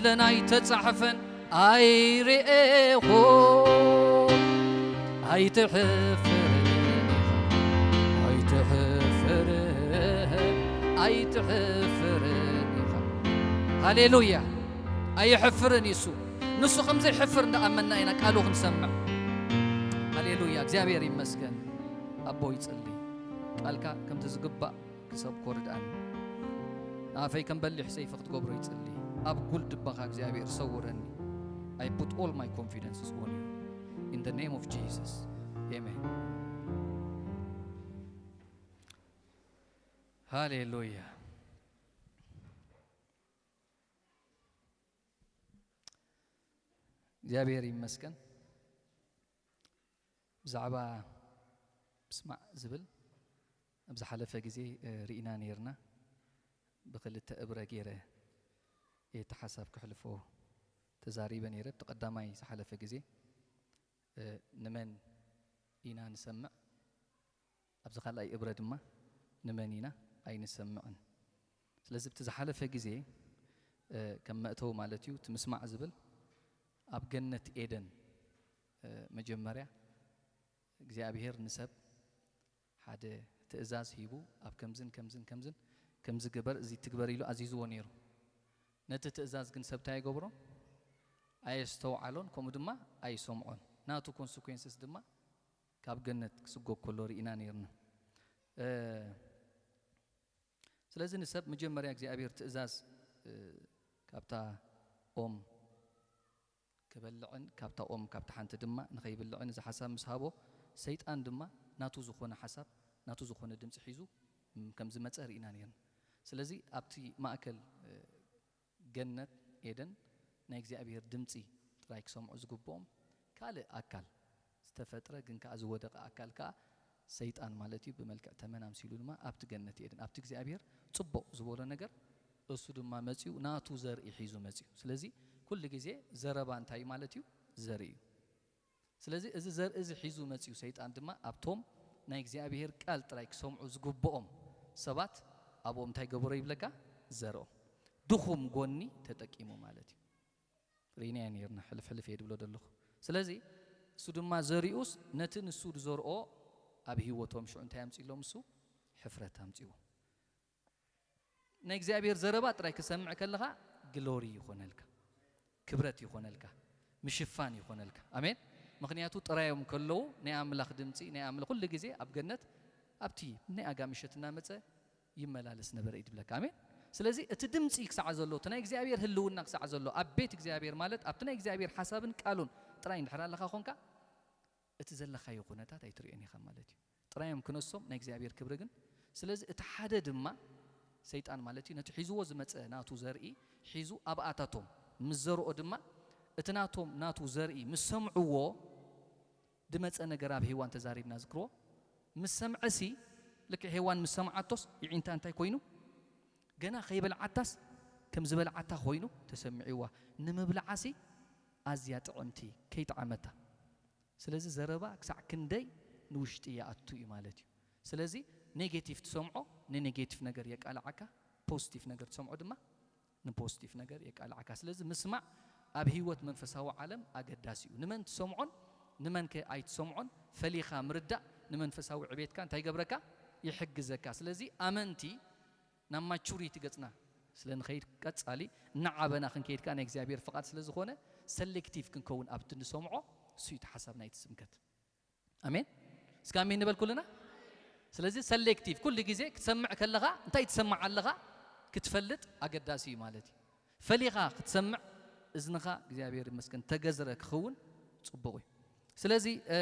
ኣይተጻሕፈን ኣይርኤኹ ኣይትሕፍርን ኢኻ ኣይትሕፍርን ኣይትሕፍርን ኢኻ። ሃሌሉያ። ኣይሕፍርን ኢሱ ንሱ ከም ዘይሕፍር እንዳኣመና ኢና ቃሉ ክንሰምዕ። ሃሌሉያ። እግዚኣብሔር ይመስገን። ኣቦ ይጽሊ ቃልካ ከምቲ ዝግባእ ክሰብኮ ርድኣኒ። ንኣፈይ ከም በሊሕ ሰይፊ ክትገብሮ ይጽሊ። ኣብ ጉልድባኻ እግዚኣብሔር ሰውረኒ። I put all my confidences on you. In the name of Jesus. Amen. ሃሌሉያ። እግዚኣብሔር ይመስገን። ብዛዕባ ምስማዕ ዝብል ኣብ ዝሓለፈ ግዜ እ፣ ርኢና ነይርና። ብክልተ እብረ ገይረ እየ እቲ ሓሳብ ክሕልፎ ተዛሪበ ነይረ። እቲ ቀዳማይ ዝሓለፈ ግዜ እ፣ ንመን ኢና ንሰምዕ? ኣብዚ ካልኣይ እብረ ድማ ንመን ኢና ኣይንሰምዕን? ስለዚ፣ እቲ ዝሓለፈ ግዜ እ፣ ከም መእተዊ ማለት እዩ፣ እቲ ምስማዕ ዝብል ኣብ ገነት ኤደን እ፣ መጀመርያ እግዚኣብሔር ንሰብ ሓደ ትእዛዝ ሂቡ፣ ኣብ ከምዝን ከምዝን ከምዝን ከምዚ ግበር፣ እዚ ትግበር ኢሉ ኣዚዝዎ ነይሩ። ነቲ ትእዛዝ ግን ሰብ እንታይ ኣይገብሮን? ኣየስተውዓሎን፣ ከምኡ ድማ ኣይሰምዖን። ናቱ ኮንስኮንስስ ድማ ካብ ገነት ክስጎግ ከሎ ርኢና ነይርና። እ፣ ስለዚ ንሰብ መጀመርያ እግዚኣብሔር ትእዛዝ እ፣ ካብታ ኦም ክበልዕን ካብታ ኦም ካብታ ሓንቲ ድማ ንኸይብልዕን እዚ ሓሳብ ምስ ሃቦ፣ ሰይጣን ድማ ናቱ ዝኾነ ሓሳብ ናቱ ዝኾነ ድምፂ ሒዙ ም፣ ከም ዝመፀ ርኢና ነይርና። ስለዚ ኣብቲ ማእከል እ፣ ገነት ኤደን ናይ እግዚኣብሔር ድምፂ ጥራይ ክሰምዑ ዝግብኦም ካልእ ኣካል ዝተፈጥረ ግን ከኣ ዝወደቐ ኣካል ከኣ ሰይጣን ማለት እዩ። ብመልክዕ ተመን ኣምሲሉ ድማ ኣብቲ ገነት ኤደን ኣብቲ እግዚኣብሔር ጽቡቕ ዝበሎ ነገር እሱ ድማ መጺኡ ናቱ ዘርኢ ሒዙ መጺኡ። ስለዚ ኩሉ ግዜ ዘረባ እንታይ ማለት እዩ? ዘርኢ እዩ። ስለዚ እዚ ዘርኢ እዚ ሒዙ መጺኡ ሰይጣን ድማ ኣብቶም ናይ እግዚኣብሔር ቃል ጥራይ ክሰምዑ ዝግብኦም ሰባት ኣብኦም እንታይ ገበሮ ይብለካ? ዘርኦም። ድኹም ጎኒ ተጠቂሙ ማለት እዩ። ርኢናዮ ነይርና፣ ሕልፍ ሕልፍ እየ ድብሎ ዘለኹ። ስለዚ እሱ ድማ ዘሪኡስ ነቲ ንሱ ዝዘርኦ ኣብ ህይወቶም ሽዑ እንታይ ኣምጺእሎም? እሱ ሕፍረት ኣምጺእዎ። ናይ እግዚኣብሔር ዘረባ ጥራይ ክሰምዕ ከለኻ ግሎሪ ይኾነልካ፣ ክብረት ይኾነልካ፣ ምሽፋን ይኾነልካ። ኣሜን። ምኽንያቱ ጥራዮም ከለዉ ናይ ኣምላኽ ድምፂ ናይ ኣምላኽ ኩሉ ግዜ ኣብ ገነት ኣብቲ ናይ ኣጋ ምሸት እናመፀ ይመላለስ ነበረ እዩ ድብለካ። ኣሜን። ስለዚ እቲ ድምፂ ክሳዕ ዘሎ እቲ ናይ እግዚኣብሔር ህልውና ክሳዕ ዘሎ ኣብ ቤት እግዚኣብሔር ማለት ኣብቲ ናይ እግዚኣብሔር ሓሳብን ቃሉን ጥራይ እንድሕር ኣለኻ ኾንካ እቲ ዘለኻዮ ኩነታት ኣይትሪኦን ኢኻ ማለት እዩ። ጥራዮም ክነሶም ናይ እግዚኣብሔር ክብሪ ግን። ስለዚ እቲ ሓደ ድማ ሰይጣን ማለት እዩ ነቲ ሒዝዎ ዝመፀ ናቱ ዘርኢ ሒዙ ኣብኣታቶም ምስ ዘርኦ ድማ እቲ ናቶም ናቱ ዘርኢ ምስ ሰምዕዎ ድመፀ ነገር ኣብ ሄዋን ተዛሪብና ዝክርዎ ምስ ሰምዐሲ ልክዕ ሄዋን ምስ ሰምዓቶስ ይዒንታ እንታይ ኮይኑ ገና ከይበልዓታስ ከም ዝበልዓታ ኮይኑ ተሰሚዕዋ ንምብልዓሲ ኣዝያ ጥዕምቲ ከይጠዓመታ ስለዚ ዘረባ ክሳዕ ክንደይ ንውሽጢ ይኣቱ እዩ ማለት እዩ ስለዚ ኔጌቲቭ ትሰምዖ ንኔጌቲቭ ነገር የቃልዓካ ፖዚቲቭ ነገር ትሰምዖ ድማ ንፖዚቲቭ ነገር የቃልዓካ። ስለዚ ምስማዕ ኣብ ህይወት መንፈሳዊ ዓለም ኣገዳሲ እዩ። ንመን ትሰምዖን ንመን ከ ኣይትሰምዖን ፈሊኻ ምርዳእ ንመንፈሳዊ ዕቤትካ እንታይ ይገብረካ? ይሕግዘካ። ስለዚ ኣመንቲ ናብ ማቹሪቲ ገጽና ስለ ንኸይድ ቀጻሊ እናዓበና ክንከይድ ከኣ ናይ እግዚኣብሔር ፍቓድ ስለ ዝኾነ ሰሌክቲቭ ክንከውን ኣብቲ ንሰምዖ እሱ እዩ እቲ ሓሳብ ናይቲ ስብከት። ኣሜን። እስከ ኣሜን ንበል ኩልና። ስለዚ ሰሌክቲቭ ኩሉ ግዜ ክትሰምዕ ከለኻ እንታይ ትሰምዕ ኣለኻ ክትፈልጥ ኣገዳሲ እዩ ማለት እዩ። ፈሊኻ ክትሰምዕ እዝንኻ እግዚኣብሔር ይመስገን ተገዝረ ክኸውን ጽቡቕ እዩ። ስለዚ እ፣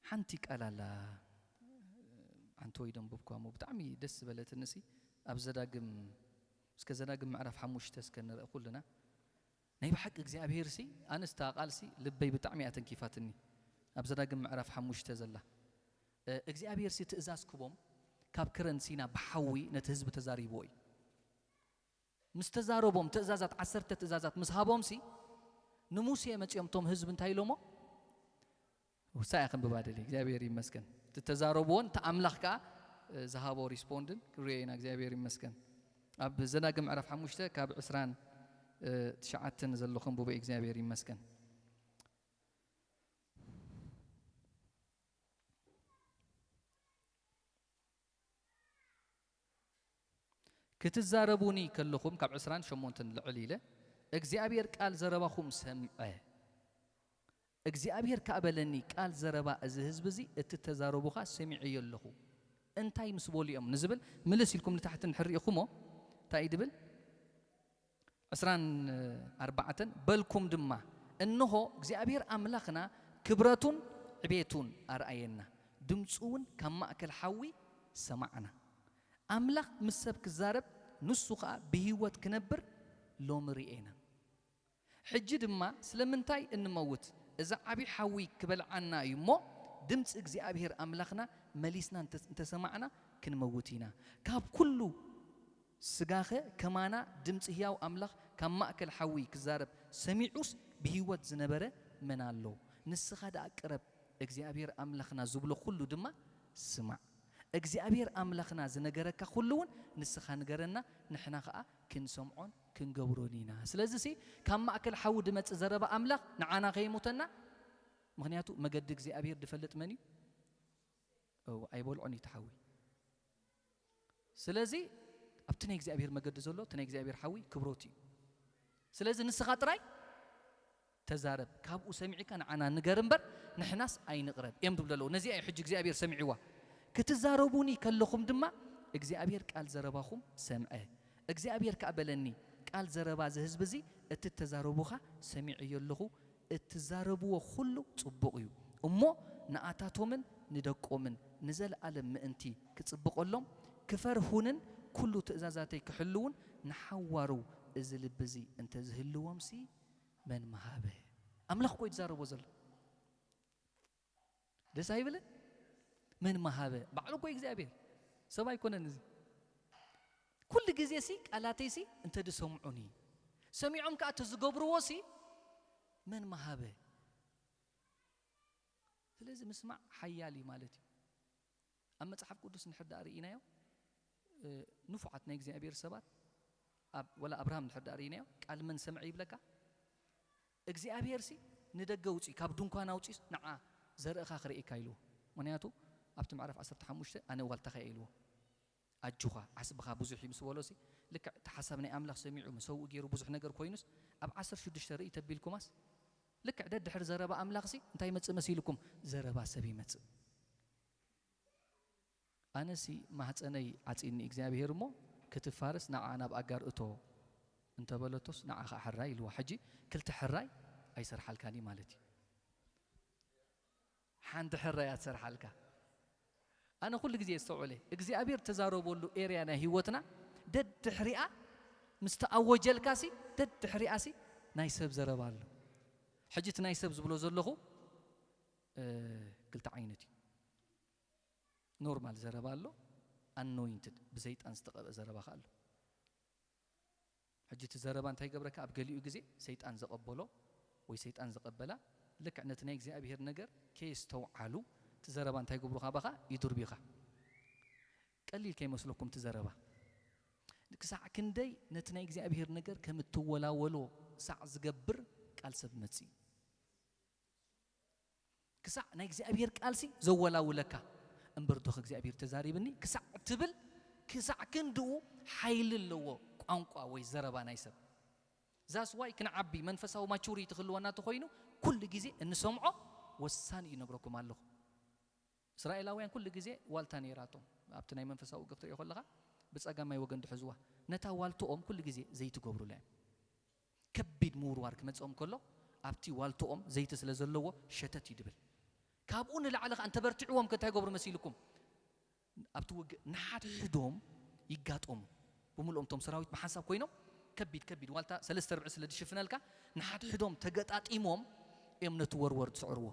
ሓንቲ ቃል ኣላ ሓንቲ ወይ ደንቡብኳ እሞ ብጣዕሚ ደስ ዝበለትንሲ ኣብ ዘዳግም እስከ ዘዳግም ምዕራፍ ሓሙሽተ እስከ ንርኢ ኩልና ናይ ብሓቂ እግዚኣብሄርሲ ኣነስ እታ ቃልሲ ልበይ ብጣዕሚ እያ ተንኪፋትኒ። ኣብ ዘዳግም ምዕራፍ ሓሙሽተ ዘላ እ፣ እግዚኣብሄርሲ ትእዛዝ ክቦም ካብ ክረን ሲና ብሓዊ ነቲ ህዝቢ ተዛሪብዎ እዩ። ምስ ተዛረቦም ትእዛዛት ዓሰርተ ትእዛዛት ምስ ሃቦምሲ ንሙሴ መጺኦም እቶም ህዝቢ እንታይ ኢሎሞ? ውሳያ ክንብባ ደሊ እግዚኣብሔር ይመስገን። እቲ ተዛረብዎን እቲ ኣምላኽ ከዓ እ፣ ዝሃቦ ሪስፖንድን ክንሪኦ ኢና። እግዚኣብሔር ይመስገን። ኣብ ዘዳግም ምዕራፍ ሓሙሽተ ካብ ዕስራን ትሽዓተን ዘሎ ከንብቦ እግዚኣብሔር ይመስገን። ክትዛረቡኒ ከለኹም፣ ካብ ዕስራን ሸሞንተን ልዕል ኢለ እግዚኣብሔር ቃል ዘረባኹም ሰምዐ። እግዚኣብሔር ከኣ በለኒ፣ ቃል ዘረባ እዚ ህዝቢ እዚ እትተዛረቡኻ ሰሚዐዮ ኣለኹ። እንታይ ምስ በሉ እዮም ንዝብል ምልስ ኢልኩም ንታሕቲ እንድሕር ርኢኹሞ፣ እንታይ እዩ ድብል? ዕስራን ኣርባዕተን፣ በልኩም ድማ፣ እንሆ እግዚኣብሔር ኣምላኽና ክብረቱን ዕቤቱን ኣርኣየና፣ ድምፁ እውን ካብ ማእከል ሓዊ ሰማዕና። ኣምላኽ ምስ ሰብ ክዛረብ፣ ንሱ ኸኣ ብህይወት ክነብር ሎሚ ርኤና። ሕጂ ድማ ስለምንታይ እንመውት? እዚ ዓቢ ሓዊ ክበልዓና እዩ እሞ፣ ድምጺ እግዚኣብሔር ኣምላኽና መሊስና እንተ-፣ እንተሰማዕና ክንመውት ኢና። ካብ ኩሉ ስጋኸ ከማና ድምጺ ህያው ኣምላኽ ካብ ማእከል ሓዊ ክዛረብ ሰሚዑስ ብህይወት ዝነበረ መን ኣሎ? ንስኻ ደኣ ቅረብ፣ እግዚኣብሔር ኣምላኽና ዝብሎ ኩሉ ድማ ስማዕ። እግዚኣብሔር ኣምላኽና ዝነገረካ ኩሉ እውን ንስኻ ንገረና፣ ንሕና ኸኣ ክንሰምዖን ክንገብሮን ኢና። ስለዚሲ ካብ ማእከል ሓዊ ድመጽእ ዘረባ ኣምላኽ ንዓና ከይሙተና፣ ምኽንያቱ መገዲ እግዚኣብሔር ድፈልጥ መን እዩ? እው፣ ኣይበልዖን እዩ እቲ ሓዊ። ስለዚ ኣብቲ ናይ እግዚኣብሔር መገዲ ዘሎ፣ እቲ ናይ እግዚኣብሔር ሓዊ ክብሮት እዩ። ስለዚ ንስኻ ጥራይ ተዛረብ፣ ካብኡ ሰሚዕካ ንዓና ንገር እምበር ንሕናስ ኣይንቕረብ እዮም ትብሉ ኣለዉ። ነዚኣ እዩ ሕጂ እግዚኣብሔር ሰሚዕዋ። "ክትዛረቡኒ ከለኹም ድማ እግዚኣብሔር ቃል ዘረባኹም ሰምዐ። እግዚኣብሔር ከኣ በለኒ፣ ቃል ዘረባ እዚ ህዝቢ እዚ እትተዛረቡኻ ሰሚዐዮ ኣለኹ። እትዛረብዎ ኩሉ ጽቡቕ እዩ። እሞ ንኣታቶምን ንደቆምን ንዘለኣለም ምእንቲ ክጽብቐሎም፣ ክፈርሁንን ኩሉ ትእዛዛተይ ክሕልዉን ንሓዋሩ እዚ ልቢ እዚ እንተዝህልዎምሲ መን ምሃበ?" ኣምላኽ እኮ እዩ ዝዛረቦ ዘሎ። ደስ ኣይብልን? መን ምሃበ? ባዕሉ እኮ እግዚኣብሔር፣ ሰብ ኣይኮነን እዚ። ኩሉ ግዜ ሲ ቃላተይ ሲ እንተ ድሰምዑኒ፣ ሰሚዖም ከኣ እንተ ዝገብርዎ ሲ መን ምሃበ? ስለዚ ምስማዕ ሓያል እዩ ማለት እዩ። ኣብ መጽሓፍ ቅዱስ እንድሕር ደኣ ርኢናዮ፣ እ፣ ንፉዓት ናይ እግዚኣብሔር ሰባት፣ ኣብ፣ ወላ ኣብርሃም እንድሕር ደኣ ርኢናዮ፣ "ቃል መን ሰምዐ?" ይብለካ። እግዚኣብሔርሲ፣ "ንደገ ውጺ፣ ካብ ድንኳን ኣውጺ፣ ንዓ ዘርእኻ ክርእየካ" ኢልዎ። ምኽንያቱ ኣብቲ ምዕራፍ ዓሰርተ ሓሙሽተ "ኣነ ዋልታኻ እየ" ኢልዎ። "ኣጆኻ፣ ዓስብኻ ብዙሕ እዩ" ምስ በሎሲ፣ ልክዕ እቲ ሓሳብ ናይ ኣምላኽ ሰሚዑ፣ መሰውኡ ገይሩ፣ ብዙሕ ነገር ኮይኑስ፣ ኣብ ዓሰርተ ሽዱሽተ ርእይ ተቢልኩማስ፣ ልክዕ ደድሕሪ ዘረባ ኣምላኽሲ እንታይ ይመጽእ መሲልኩም? ዘረባ ሰብ ይመጽእ። "ኣነሲ ማህፀነይ ዓፂኒ እግዚኣብሔር እሞ ክትፋርስ ንዓ ናብ ኣጋር እቶ" እንተበለቶስ፣ "ንዓ ኸዓ ሕራይ" ኢልዋ። ሕጂ ክልተ ሕራይ ኣይሰርሓልካን እዩ ማለት እዩ። ሓንቲ ሕራይ እያ ትሰርሓልካ። ኣነ ኩሉ ግዜ የስተውዕለ፣ እግዚኣብሔር ተዛረበሉ ኤርያ ናይ ህይወትና ደድሕሪኣ ምስ ተኣወጀልካሲ፣ ደድሕሪኣሲ ናይ ሰብ ዘረባ ኣሎ። ሕጂ እቲ ናይ ሰብ ዝብሎ ዘለኹ፣ እ፣ ክልተ ዓይነት እዩ። ኖርማል ዘረባ ኣሎ፣ ኣኖይንትድ ብሰይጣን ዝተቐብአ ዘረባ ከ ኣሎ። ሕጂ እቲ ዘረባ እንታይ ይገብረካ? ኣብ ገሊኡ ግዜ ሰይጣን ዘቐበሎ ወይ ሰይጣን ዘቐበላ፣ ልክዕ ነቲ ናይ እግዚኣብሔር ነገር ከየስተውዓሉ፣ እቲ ዘረባ እንታይ ይገብሩኻ? ባኻ ይድርብዩኻ። ቀሊል ከይመስለኩም እቲ ዘረባ። ክሳዕ ክንደይ ነቲ ናይ እግዚኣብሔር ነገር ከም እትወላወሎ ሳዕ ዝገብር ቃል ሰብ መጽእ። ክሳዕ ናይ እግዚኣብሔር ቃልሲ ዘወላውለካ፣ "እምበር ዶኽ እግዚኣብሔር ተዛሪብኒ?" ክሳዕ ትብል፣ ክሳዕ ክንድኡ ሓይሊ ኣለዎ ቋንቋ ወይ ዘረባ ናይ ሰብ። ዛስ ዋይ ክንዓቢ መንፈሳዊ ማቹሪቲ ክህልወና እንተኾይኑ፣ ኩሉ ግዜ እንሰምዖ ወሳኒ እዩ፣ ነግረኩም ኣለኹ። እስራኤላውያን ኩሉ ግዜ ዋልታ ነይራቶም። ኣብቲ ናይ መንፈሳዊ ውግእ ክትሪኦ ከለኻ፣ ብጸጋማይ ወገን ድሕዝዋ። ነታ ዋልትኦም ኩሉ ግዜ ዘይትገብሩላ እዮም። ከቢድ ምውርዋር ክመጽኦም ከሎ፣ ኣብቲ ዋልትኦም ዘይቲ ስለ ዘለዎ ሸተት እዩ ድብል። ካብኡ ንላዕሊ ኸኣ እንተበርቲዕዎም ከ እንታይ ይገብሩ መሲልኩም? ኣብቲ ውግእ ንሓድሕዶም ይጋጠሙ። ብምልኦም እቶም ሰራዊት ብሓንሳብ ኮይኖም ከቢድ ከቢድ ዋልታ ሰለስተ ርብዒ ስለ ዝሽፍነልካ፣ ንሓድሕዶም ተገጣጢሞም እዮም ነቲ ወርወር ዝስዕርዎ።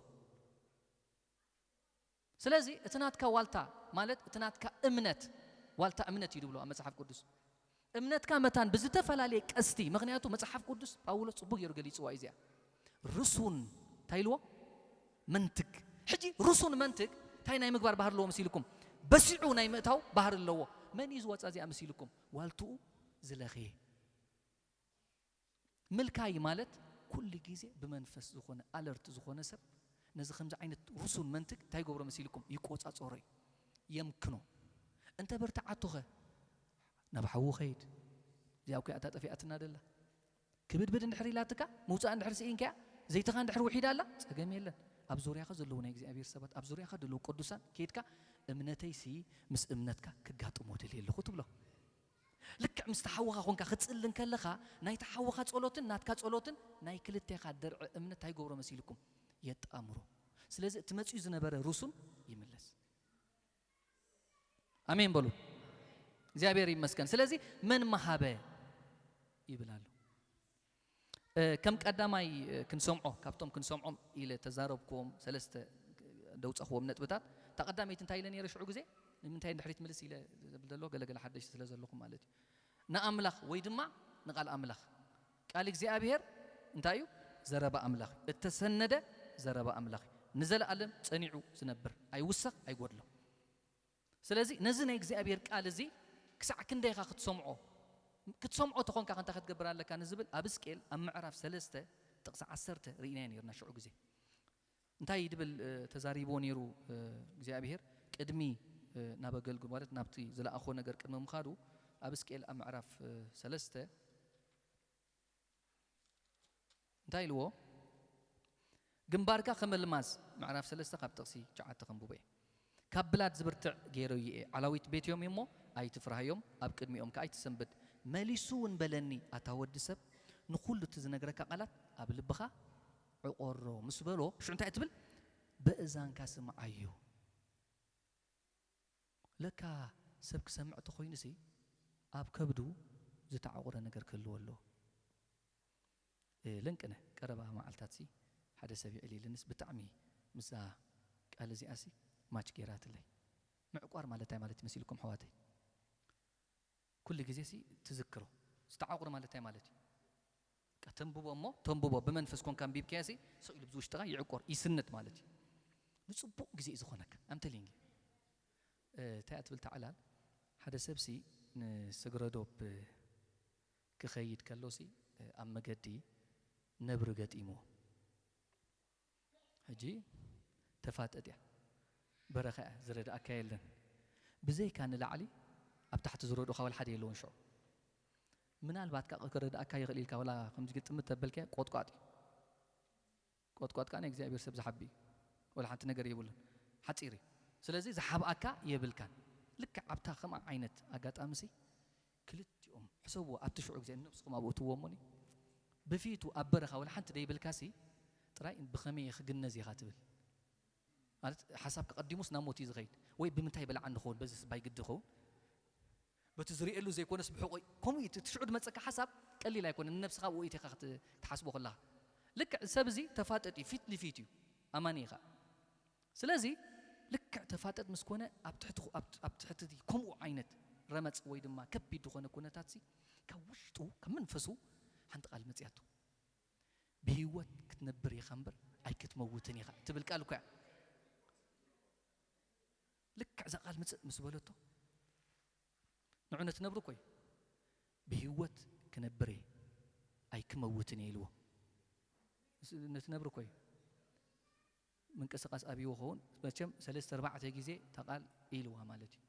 ስለዚ እቲ ናትካ ዋልታ፣ ማለት እቲ ናትካ እምነት፣ ዋልታ እምነት እዩ ድብሎ ኣብ መጽሓፍ ቅዱስ። እምነትካ መታን ብዝተፈላለየ ቀስቲ፣ ምኽንያቱ መጽሓፍ ቅዱስ ጳውሎስ ጽቡቕ ገይሩ ገሊጽዋ እዩ እዚኣ። ርሱን፣ እንታይ ኢልዎ? መንትግ። ሕጂ ርሱን መንትግ እንታይ ናይ ምግባር ባህሪ ኣለዎ መሲልኩም? በሲዑ ናይ ምእታው ባህሪ ኣለዎ። መን እዩ ዝወጻ እዚኣ መሲልኩም? ዋልትኡ ዝለኸየ። ምልካይ ማለት ኩሉ ግዜ ብመንፈስ ዝኾነ፣ ኣለርት ዝኾነ ሰብ ነዚ ከምዚ ዓይነት ርሱን መንትግ እንታይ ይገብሮ መሲልኩም? ይቆጻጸሮ እዩ፣ የምክኖ። እንተ በርትዓቶኸ ናብ ሓዉ ኸይድ። እዚኣ እኮ እያ እታ ጠፊኣትና ደላ። ክብድብድ እንድሕር ኢላትካ፣ ምውጻእ እንድሕር ስኢንካያ፣ ዘይትኻ እንድሕር ውሒዳ ኣላ፣ ጸገም የለን። ኣብ ዙርያኻ ዘለዉ ናይ እግዚኣብሔር ሰባት፣ ኣብ ዙርያኻ ዘለዉ ቅዱሳን ከይድካ፣ እምነተይሲ ምስ እምነትካ ክጋጥሞ ደልየ ኣለኹ ትብሎ። ልክዕ ምስቲ ሓውኻ ኾንካ ክትጽሊ እንከለኻ፣ ናይቲ ሓውኻ ጸሎትን ናትካ ጸሎትን ናይ ክልቴኻ ድርዒ እምነት እንታይ ይገብሮ መሲልኩም? የጣምሮ። ስለዚ እቲ መጺኡ ዝነበረ ርሱን ይምለስ። ኣሜን በሉ። እግዚኣብሔር ይመስገን። ስለዚ መን መሃበ ይብል ኣሎ። እ፣ ከም ቀዳማይ፣ እ፣ ክንሰምዖ፣ ካብቶም ክንሰምዖም ኢለ ተዛረብክዎም ሰለስተ ደውጻኽዎም ነጥብታት፣ እታ ቀዳመይቲ እንታይ ኢለ ነይረ ሽዑ ግዜ? ንምንታይ ንድሕሪት ምልስ ኢለ ዝብል ዘሎ፣ ገለገለ ሓደሽቲ ስለ ዘለኹም ማለት እዩ። ንኣምላኽ ወይ ድማ ንቓል ኣምላኽ። ቃል እግዚኣብሔር እንታይ እዩ? ዘረባ ኣምላኽ እዩ። እተሰነደ ዘረባ ኣምላኽ እዩ። ንዘለኣለም ጸኒዑ ዝነብር፣ ኣይውሰኽ፣ ኣይጎድሎ። ስለዚ ነዚ ናይ እግዚኣብሔር ቃል እዚ ክሳዕ ክንደይ ኢኻ ክትሰምዖ? ክትሰምዖ ተኾንካ ከ እንታይ ክትገብር ኣለካ ንዝብል ኣብ ሕዝቅኤል ኣብ ምዕራፍ ሰለስተ ጥቕሲ ዓሰርተ ርኢናዮ ነይርና ሽዑ ግዜ። እንታይ ድብል፣ እ፣ ተዛሪብዎ ነይሩ፣ እ፣ እግዚኣብሔር ቅድሚ፣ እ፣ ናብ ኣገልግል ማለት ናብቲ ዝለኣኾ ነገር ቅድሚ ምኻዱ ኣብ ሕዝቅኤል ኣብ ምዕራፍ፣ እ፣ ሰለስተ እንታይ ኢልዎ? ግንባርካ ከም ኣልማዝ፣ ምዕራፍ ሰለስተ ካብ ጥቕሲ ትሽዓተ ከንብቦ እየ። ካብ ብላድ ዝብርትዕ ገይረዮ እየ። ዓላዊት ቤትዮም እሞ ኣይትፍራህዮም፣ ኣብ ቅድሚኦም ከኣ ኣይትሰንብድ። መሊሱ እውን በለኒ፣ ኣታ ወዲ ሰብ፣ ንኹሉ እቲ ዝነግረካ ቃላት ኣብ ልብኻ ዕቆሮ ምስ በሎ፣ ሽዑ እንታይ ትብል? በእዛንካ ስምዓዮ። ለካ ሰብ ክሰምዕ ተኾይኑሲ ኣብ ከብዱ ዝተዓቑረ ነገር ክህልዎ ኣለዎ። እ፣ ልንቅነ ቀረባ መዓልታትሲ ሓደ ሰብ ይዕል ኢልንስ ብጣዕሚ ምስዛ ቃል እዚኣሲ ማች ገይራትለይ። ምዕቋር ማለት እንታይ ማለት ይመስልኩም ኣሕዋተይ? ኩሉ ግዜሲ ትዝክሮ። ዝተዓቑረ ማለት እንታይ ማለት እዩ? በቃ ተንብቦ እሞ፣ ተንብቦ ብመንፈስ ኮንካ ኣንቢብካዮሲ፣ ስቕ ኢሉ ብዚ ውሽጥኻ ይዕቆር፣ ይስነት ማለት እዩ። ንጽቡቕ ግዜ እዩ ዝኾነካ። ኣምተሊንግ። እ፣ እንታይ እያ ትብል እታ ዕላል? ሓደ ሰብሲ ንስግረዶብ ክኸይድ ከሎሲ፣ እ፣ ኣብ መገዲ ነብሪ ገጢምዎ። ሕጂ ተፋጠጥ እያ። በረኻ እያ፣ ዝረድኣካ የለን። ብዘይካ ንላዕሊ ኣብ ታሕቲ ዝረድኡኻ ወላ ሓደ የለውን ሽዑ። ምናልባት ከኣ ክረድኣካ ይኽእል ኢልካ ወላ ከምዚ ግጥም ተበልካዮ ቆጥቋጥ እዩ። ቆጥቋጥ ከኣ ናይ እግዚኣብሔር ሰብ ዝሓቢ እዩ። ወላ ሓንቲ ነገር የብሉን። ሓጺር እዩ። ስለዚ ዝሓብኣካ የብልካን። ልክዕ ኣብታ ከምኣ ዓይነት ኣጋጣሚሲ ክልቲኦም ሕሰብዎ፣ ኣብቲ ሽዑ ግዜ ነብስኹም ኣብኡ እትዎ እሞኒ፣ ብፊቱ ኣብ በረኻ ወላ ሓንቲ ደይብልካሲ፣ ጥራይ ብኸመይ ክግነዝ ኢኻ ትብል። ማለት ሓሳብ ከቐዲሙስ ናብ ሞት እዩ ዝኸይድ። ወይ ብምንታይ በላዓ እንኸውን፣ በዚ ስባይ ግዲ ኸውን። በቲ ዝርእየሉ ዘይኮነስ ብሕቖይ፣ ከምኡ እዩ። እቲ ሽዑ ዝመጸካ ሓሳብ ቀሊል ኣይኮነን። ንነብስኻ ኣብኡ ኢኻ ክት-፣ ክትሓስቦ ከለኻ። ልክዕ ሰብ እዚ ተፋጠጥ እዩ፣ ፊት ንፊት እዩ። ኣማኒ ኢኻ። ስለዚ ልክዕ ተፋጠጥ ምስ ኮነ፣ ኣብ ትሕቲ፣ ኣብ፣ ኣብ ትሕቲ ከምኡ ዓይነት ረመጽ ወይ ድማ ከቢድ ዝኾነ ኩነታትሲ፣ ካብ ውሽጡ፣ ካብ መንፈሱ ሓንቲ ቃል መጽያቶ። "ብህይወት ክትነብር ኢኻ እምበር ኣይክትመውትን ኢኻ" ትብል ቃል እኮ እያ። ልክዕ እዛ ቃል ምጽእ ምስ በለቶ፣ ንዑ ነቲ ነብሪ እኮ እዩ። "ብህይወት ክነብር እየ ኣይክመውትን እየ" ኢልዎ። ምስ-፣ ነቲ ነብሪ እኮ እዩ። ምንቅስቓስ ኣብይዎ ኸውን። መቸም ሰለስተ ኣርባዕተ ግዜ እታ ቃል ኢልዋ ማለት እዩ።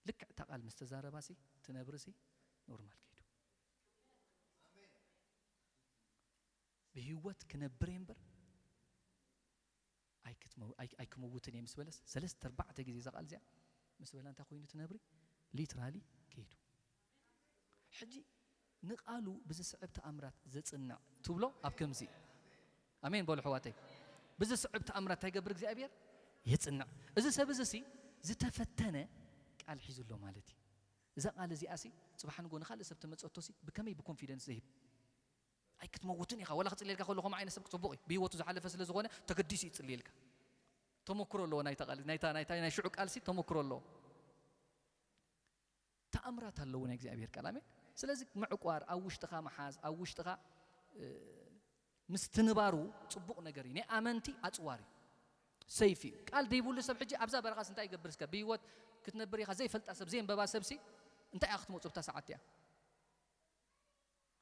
ልክዕ እታ ቃል ምስ ተዛረባሲ፣ እቲ ነብርሲ ኖርማል ከይዱ። "ብህይወት ክነብር እየ እምበር ኣይክትመው-፣ ኣይ-፣ ኣይክመውትን እየ" ምስ በለስ፣ ሰለስተ ኣርባዕተ ግዜ እዛ ቃል እዚኣ ምስ በላ እንታይ ኮይኑ እቲ ነብሪ? ሊትራሊ ከይዱ። ሕጂ ንቃሉ ብዝስዕብ ተኣምራት ዘጽንዕ ትብሎ ኣብ ከምዚ። ኣሜን በሉ ኣሕዋተይ። ብዝስዕብ ተኣምራት እንታይ ይገብር እግዚኣብሔር? የጽንዕ። እዚ ሰብ እዚ ሲ ዝተፈተነ ቃል ሒዙ ኣሎ ማለት እዩ። እዛ ቃል እዚኣ ሲ ጽባሕ ንጎ ንኻልእ ሰብ ተመጸቶ ሲ ብከመይ ብኮንፊደንስ ዘሂብ? ኣይክትመውትን ኢኻ። ወላ ክጽልየልካ ከሎ ከምኡ ዓይነት ሰብ ጽቡቕ እዩ። ብህይወቱ ዝሓለፈ ስለ ዝኾነ ተገዲሱ እዩ ይጽልየልካ። ተመክሮ ኣለዎ ናይታ ቃል፣ ናይታ፣ ናይታ፣ ናይ ሽዑ ቃል ሲ ተመክሮ ኣለዎ። ተኣምራት ኣለዎ ናይ እግዚኣብሔር ቃል። ኣሜን። ስለዚ ምዕቋር፣ ኣብ ውሽጥኻ ምሓዝ፣ ኣብ ውሽጥኻ፣ እ፣ ምስትንባሩ ጽቡቕ ነገር እዩ። ናይ ኣመንቲ ኣጽዋር እዩ። ሰይፍ እዩ። ቃል ዘይብሉ ሰብ ሕጂ ኣብዛ በረኻስ እንታይ ይገብር እስከ? ብህይወት ክትነብር ኢኻ ዘይፈልጣ ሰብ፣ ዘየንበባ ሰብሲ እንታይ እያ ክትመፁ ኣብታ ሰዓት እያ?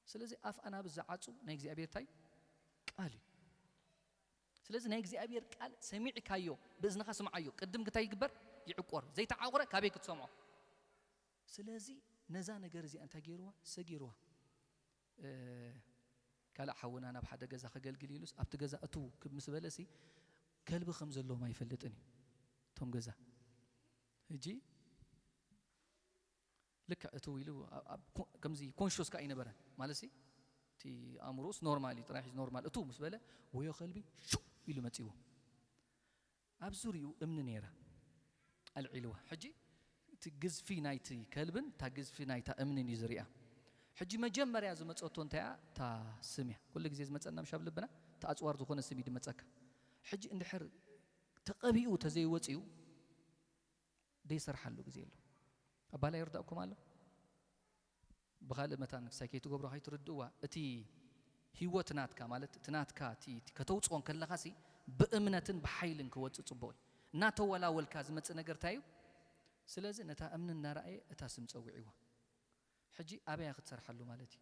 ስለዚ ኣፍ ኣናብስ ዝዓፁ ናይ እግዚኣብሔር እንታይ ቃል እዩ። ስለዚ ናይ እግዚኣብሔር ቃል ሰሚዕካዮ፣ ብእዝንኻ ስምዓዮ። ቅድም እንታይ ይግበር? ይዕቆር። ዘይተዓቑረ ካበይ ክትሰምዖ? ስለዚ ነዛ ነገር እዚኣ እንታይ ገይርዋ? ሰጊርዋ። ካልእ ሓውና ናብ ሓደ ገዛ ከገልግል ኢሉስ ኣብቲ ገዛ እቱ ክብ ምስ በለሲ ከልቢ ከም ዘለዎም ኣይፈልጥን እዩ እቶም ገዛ። ሕጂ ልክዕ እቱ ኢሉ ከምዚ ኮንሽስ ከኣ ኣይነበረን ማለት ሲ እቲ ኣእምሮስ ኖርማል እዩ ጥራሕ ኖርማል እቱ ምስ በለ ወዮ ከልቢ ሹ ኢሉ መጺዎ። ኣብ ዙሪኡ እምኒ ነይራ ኣልዒልዋ። ሕጂ እቲ ግዝፊ ናይቲ ከልብን እታ ግዝፊ ናይታ እምንን እዩ ዝሪኣ። ሕጂ መጀመርያ ዝመፀቶ እንታይ እያ? እታ ስም እያ። ኩሉ ግዜ ዝመፀና ምሻብ ልብና እቲ ኣፅዋር ዝኾነ ስም እዩ ድመፀካ። ሕጂ እንድሕር ተቐቢኡ ተዘይወፅዩ ደይሰርሓሉ ግዜ ኣሎ። ኣባላ ይርዳእኩም ኣሎ። ብኻልእ መታን ክሳይ ከይትገብሮ ከይትርድእዋ እቲ ህይወት ናትካ ማለት እቲ ናትካ እቲ እቲ ከተውፅኦ ከለኻሲ ብእምነትን ብሓይልን ክወፅእ ፅቡቕ እዩ። እናተወላወልካ ዝመፅእ ነገር እንታይ እዩ? ስለዚ ነታ እምኒ እናረኣየ እታ ስም ፀዊዕዋ። ሕጂ ኣበያ ክትሰርሓሉ ማለት እዩ?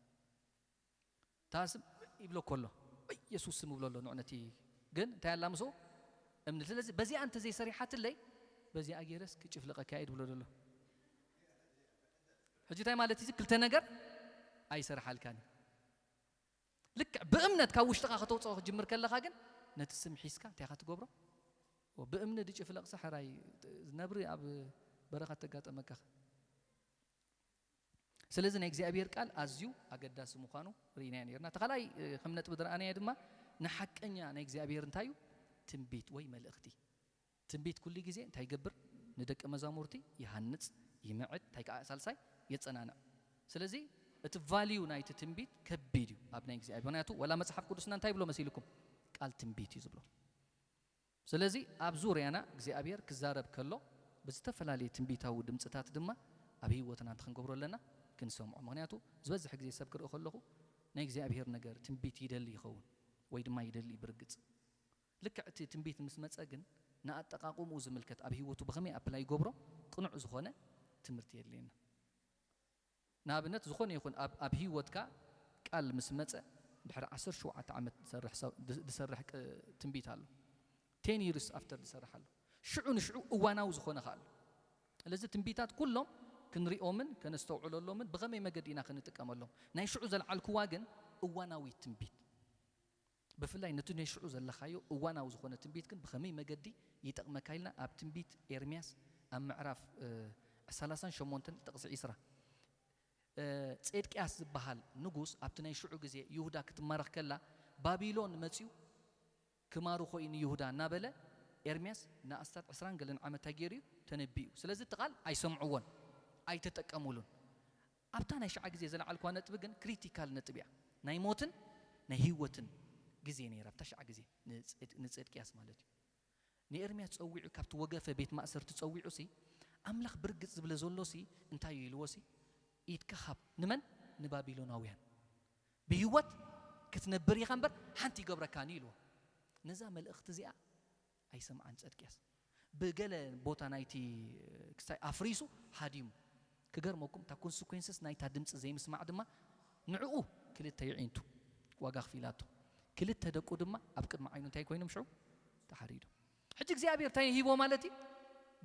እታ ስም ይብሎ ከሎ ወይ የሱስ ስም ይብሎ ኣሎ ንዑ ነቲ ግን እንታይ ኣላ ምስኡ እምኒ ስለዚ በዚኣ እንተ ዘይሰሪሓትለይ በዚኣ ገይረስ ክጭፍለቐካ እየ ድብሎ ዘሎ። ሕጂ እንታይ ማለት እዚ ክልተ ነገር ኣይሰርሓልካን እዩ። ልክዕ ብእምነት ካብ ውሽጥኻ ከተውፅኦ ክጅምር ከለኻ ግን ነቲ ስም ሒዝካ እንታይ ኢኻ ትገብሮ? ብእምኒ ድጭፍለቕሲ ሕራይ ነብሪ ኣብ በረኻ ተጋጠመካ። ስለዚ ናይ እግዚኣብሔር ቃል ኣዝዩ ኣገዳሲ ምዃኑ ርኢናዮ ነርና። እቲ ካልኣይ ከም ነጥቢ ዝረኣናዮ ድማ ንሓቀኛ ናይ እግዚኣብሔር እንታይ እዩ? ትንቢት ወይ መልእኽቲ። ትንቢት ኩሉ ግዜ እንታይ ይገብር? ንደቂ መዛሙርቲ ይሃንጽ፣ ይምዕድ፣ እንታይ ከዓ ሳልሳይ የጸናንዕ። ስለዚ እቲ ቫልዩ ናይቲ ትንቢት ከቢድ እዩ ኣብ ናይ እግዚኣብሔር። ምክንያቱ ወላ መጽሓፍ ቅዱስና እንታይ ይብሎ መሲልኩም? ቃል ትንቢት እዩ ዝብሎ። ስለዚ ኣብ ዙርያና እግዚኣብሔር ክዛረብ ከሎ ብዝተፈላለየ ትንቢታዊ ድምፅታት ድማ ኣብ ህይወትና እንተ ክንገብሮ ኣለና ክንሰምዖ። ምክንያቱ ዝበዝሕ ግዜ ሰብ ክርኢ ከለኹ ናይ እግዚኣብሔር ነገር ትንቢት ይደሊ ይኸውን ወይ ድማ ይደሊ ብርግፅ። ልክዕ እቲ ትንቢት ምስ መፀ ግን ንኣጠቃቅምኡ ዝምልከት ኣብ ህይወቱ ብኸመይ ኣፕላይ ይገብሮ ቅኑዕ ዝኾነ ትምህርቲ የድልየና። ንኣብነት ዝኾነ ይኹን ኣብ ኣብ ህይወትካ ቃል ምስ መጸ ድሕሪ ዓሰርተ ሸውዓተ ዓመት ዝሰርሕ ሰብ- ድ- ዝሰርሕ ቅ- ትንቢት ኣሎ። ቴን ይርስ ኣፍተር ዝሰርሕ ኣሎ። ሽዑ ንሽዑ እዋናዊ ዝኾነ ከኣ ኣሎ። ስለዚ ትንቢታት ኩሎም ክንሪኦምን ከነስተውዕለሎምን ብኸመይ መገዲ ኢና ክንጥቀመሎም? ናይ ሽዑ ዘልዓልክዋ ግን እዋናዊት ትንቢት ብፍላይ ነቲ ናይ ሽዑ ዘለኻዮ እዋናዊ ዝኾነ ትንቢት ግን ብኸመይ መገዲ ይጠቕመካ ኢልና ኣብ ትንቢት ኤርምያስ ኣብ ምዕራፍ እ፣ ሰላሳን ሸሞንተን ጥቕሲ ዒስራ እ፣ ጼድቅያስ ዝበሃል ንጉስ ኣብቲ ናይ ሽዑ ግዜ ይሁዳ ክትማረኽ ከላ ባቢሎን መፅዩ ክማርኾ እዩ ንይሁዳ እናበለ ኤርምያስ ንኣስታት ዕስራን ገለን ዓመት እንታይ ገይሩ እዩ ተነቢኡ። ስለዚ እቲ ቃል ኣይሰምዕዎን ኣይተጠቀሙሉን። ኣብታ ናይ ሽዓ ግዜ ዘለዓልኳ ነጥቢ ግን ክሪቲካል ነጥቢ እያ። ናይ ሞትን ናይ ህይወትን ግዜ ነይራ ኣብታ ሽዓ ግዜ ንጽድ- ንጽድቅያስ ማለት እዩ። ንኤርምያስ ጸዊዑ ካብቲ ወገፈ ቤት ማእሰርቲ ጸዊዑ ሲ ኣምላኽ ብርግጽ ዝብለ ዘሎ ሲ እንታይ እዩ ኢልዎ ሲ ኢድካ ሃብ ንመን ንባቢሎናውያን ብህይወት ክትነብር ኢኻ እምበር ሓንቲ ይገብረካን እዩ ኢልዎ። ነዛ መልእኽቲ እዚኣ ኣይሰምዓን ጸድቅያስ። ብገለ ቦታ ናይቲ ክስታይ ኣፍሪሱ ሃዲሙ። ክገርመኩም እታ ኮንስኮንስስ ናይታ ድምፂ ዘይምስማዕ ድማ ንዕኡ ክልተ ይዒንቱ ዋጋ ክፊላቶ። ክልተ ደቁ ድማ ኣብ ቅድሚ ዓይኑ እንታይ ኮይኖም ሽዑ ተሓሪዶም። ሕጂ እግዚኣብሔር እንታይ ሂቦ ማለት እዩ?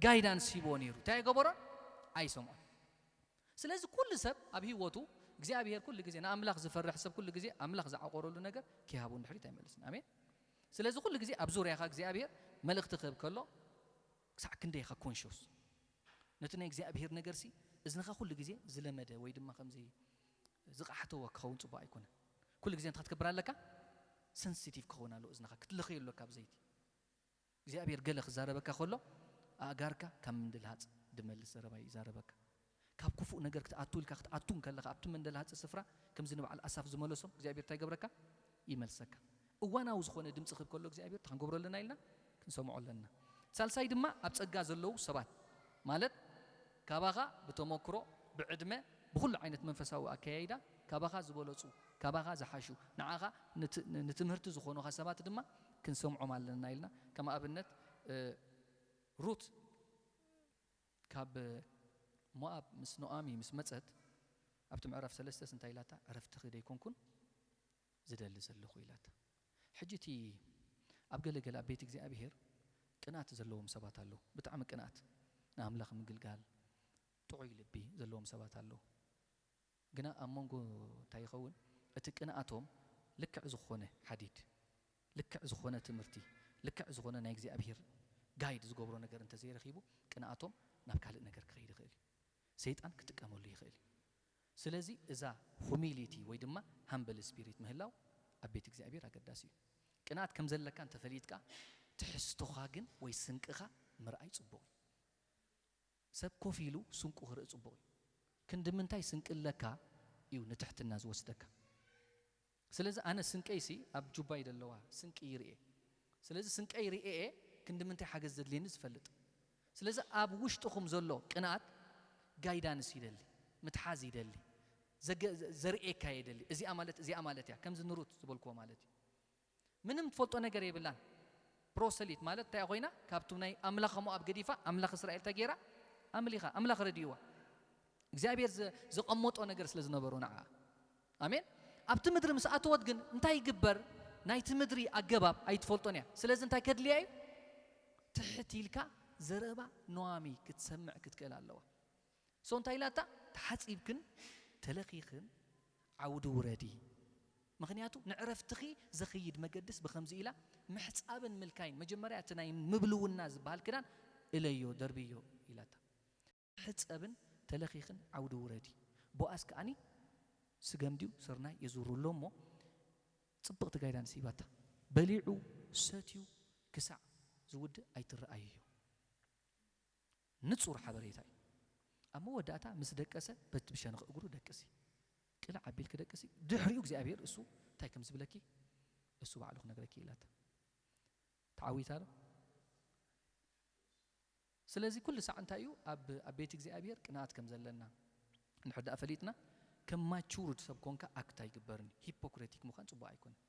ጋይዳንስ ሂቦ ነይሩ። እንታይ ገበሮን? ኣይሰምዖን። ስለዚ ኩሉ ሰብ ኣብ ህይወቱ እግዚኣብሔር ኩሉ ግዜ ንኣምላኽ ዝፈርሕ ሰብ ኩሉ ግዜ ኣምላኽ ዝዓቆረሉ ነገር ኪሃቡ ንድሕሪት ኣይመልስን። ኣሜን። ስለዚ ኩሉ ግዜ ኣብ ዙርያኻ እግዚኣብሔር መልእኽቲ ክህብ ከሎ ክሳዕ ክንደይ ኢኻ ኮንሽስ ነቲ ናይ እግዚኣብሔር ነገር ሲ እዝንኻ ኩሉ ግዜ ዝለመደ ወይ ድማ ከምዚ ዝቃሕተዎ ክኸውን ጽቡቅ ኣይኮነን። ኩሉ ግዜ እንታይ ክትገብር ኣለካ? ሰንሲቲቭ ክኸውን ኣለዎ እዝንኻ ክትልኸዮ ኣለካ ብዘይቲ እግዚኣብሔር ገለ ክዛረበካ ከሎ ኣእጋርካ ካብ ምንድልሃጽ ድመልስ ዘረባ ይዛረበካ። ካብ ክፉእ ነገር ክትኣቱ ኢልካ ክትኣቱ እንከለኻ ኣብቲ መንደልሃጺ ስፍራ ከምዚ ንበዓል ኣሳፍ ዝመለሶም እግዚኣብሔር እንታይ ገብረካ? ይመልሰካ። እዋናዊ ዝኾነ ድምፂ ክብ ከሎ እግዚኣብሔር እንታይ ክንገብሮ ኣለና ኢልና ክንሰምዖ ኣለና። ሳልሳይ ድማ ኣብ ጸጋ ዘለዉ ሰባት ማለት ካባኻ ብተመክሮ ብዕድመ ብኹሉ ዓይነት መንፈሳዊ ኣከያይዳ ካባኻ ዝበለፁ ካባኻ ዝሓሹ ንዓኻ ንትምህርቲ ዝኾኑኻ ሰባት ድማ ክንሰምዖም ኣለና ኢልና ከም ኣብነት ሩት ካብ ሞኣብ ምስ ኖኣሚ ምስ መጸት ኣብቲ ምዕራፍ ሰለስተስ እንታይ ኢላታ? ዕረፍትኺ ደይኮንኩን ዝደሊ ዘለኹ ኢላታ። ሕጂ እቲ ኣብ ገለገለ ኣብ ቤት እግዚኣብሔር ቅንኣት ዘለዎም ሰባት ኣለዉ። ብጣዕሚ ቅንኣት ንኣምላኽ ምግልጋል ጥዑይ ልቢ ዘለዎም ሰባት ኣለዉ። ግና ኣብ መንጎ እንታይ ይኸውን? እቲ ቅንኣቶም ልክዕ ዝኾነ ሓዲድ፣ ልክዕ ዝኾነ ትምህርቲ፣ ልክዕ ዝኾነ ናይ እግዚኣብሔር ጋይድ ዝገብሮ ነገር እንተዘይረኺቡ ቅንኣቶም ናብ ካልእ ነገር ክኸይድ ይኽእል እዩ። ሰይጣን ክጥቀመሉ ይኽእል እዩ። ስለዚ እዛ ሁሚሊቲ ወይ ድማ ሃምብል ስፒሪት ምህላው ኣብ ቤት እግዚኣብሔር ኣገዳሲ እዩ። ቅንኣት ከም ዘለካ እንተፈሊጥካ ትሕዝቶኻ ግን ወይ ስንቅኻ ምርኣይ ጽቡቕ እዩ። ሰብ ኮፍ ኢሉ ስንቁ ክርኢ ጽቡቕ እዩ። ክንዲ ምንታይ ስንቂ ኣለካ እዩ ንትሕትና ዝወስደካ። ስለዚ ኣነ ስንቀይሲ ኣብ ጁባይ ዘለዋ ስንቂ ይርኤ። ስለዚ ስንቀይ ርኤ ክንዲ ምንታይ ሓገዝ ዘድልየኒ ዝፈልጥ። ስለዚ ኣብ ውሽጥኹም ዘሎ ቅንኣት ጋይዳንስ ይደሊ፣ ምትሓዝ ይደሊ፣ ዘገ- ዘርእየካ ይደሊ። እዚኣ ማለት እዚኣ ማለት እያ፣ ከምዚ ንሩት ዝበልክዎ ማለት እዩ። ምንም ትፈልጦ ነገር የብላን። ፕሮሰሊት ማለት እንታይ ኮይና? ካብቶም ናይ ኣምላኽ ሞኣብ ገዲፋ ኣምላኽ እስራኤል ተጌራ ኣምሊኻ ኣምላኽ ረድይዋ እግዚኣብሔር ዘ- ዘቐመጦ ነገር ስለ ዝነበሮ ንዓ ኣሜን። ኣብቲ ምድሪ ምስ ኣተወት ግን እንታይ ይግበር? ናይቲ ምድሪ ኣገባብ ኣይትፈልጦን እያ። ስለዚ እንታይ ከድልያ እዩ? ትሕት ኢልካ ዘረባ ኖዋሚ ክትሰምዕ ክትክእል ኣለዋ። ሶ እንታይ ኢላታ? ተሓጺብክን ተለኺኽን ዓውዲ ውረዲ። ምኽንያቱ ንዕረፍትኺ ዘኽይድ መገድስ ብኸምዚ ኢላ ምሕጻብን ምልካይን መጀመርያ እቲ ናይ ምብልውና ዝበሃል ክዳን እለዮ ደርብዮ ኢላታ። ሕጸብን ተለኺኽን ዓውዲ ውረዲ። ቦኣስ ከኣኒ ስገም ድዩ ስርናይ የዙሩ ኣሎ እሞ ጽብቕቲ ጋይዳንስ ሂባታ። በሊዑ ሰትዩ ክሳዕ ዝውድእ ኣይትረኣይዮ። ንጹር ሓበሬታ እዩ። ኣብ መወዳእታ ምስ ደቀሰ በቲ ብሸነኽ እግሩ ደቅሲ። ቅልዕ ኣቢልኪ ደቅሲ። ድሕሪኡ እግዚኣብሔር እሱ እንታይ ከም ዝብለኪ እሱ ባዕሉ ክነግረኪ ኢላታ። ተዓዊታ ዶ? ስለዚ ኩሉ ሳዕ እንታይ እዩ ኣብ ኣብ ቤት እግዚኣብሔር ቅንኣት ከም ዘለና እንድሕር ደኣ ፈሊጥና ከም ማቹርድ ሰብ ኮንካ ኣክት ኣይግበርን። ሂፖክሬቲክ ምዃን ጽቡቕ ኣይኮነን።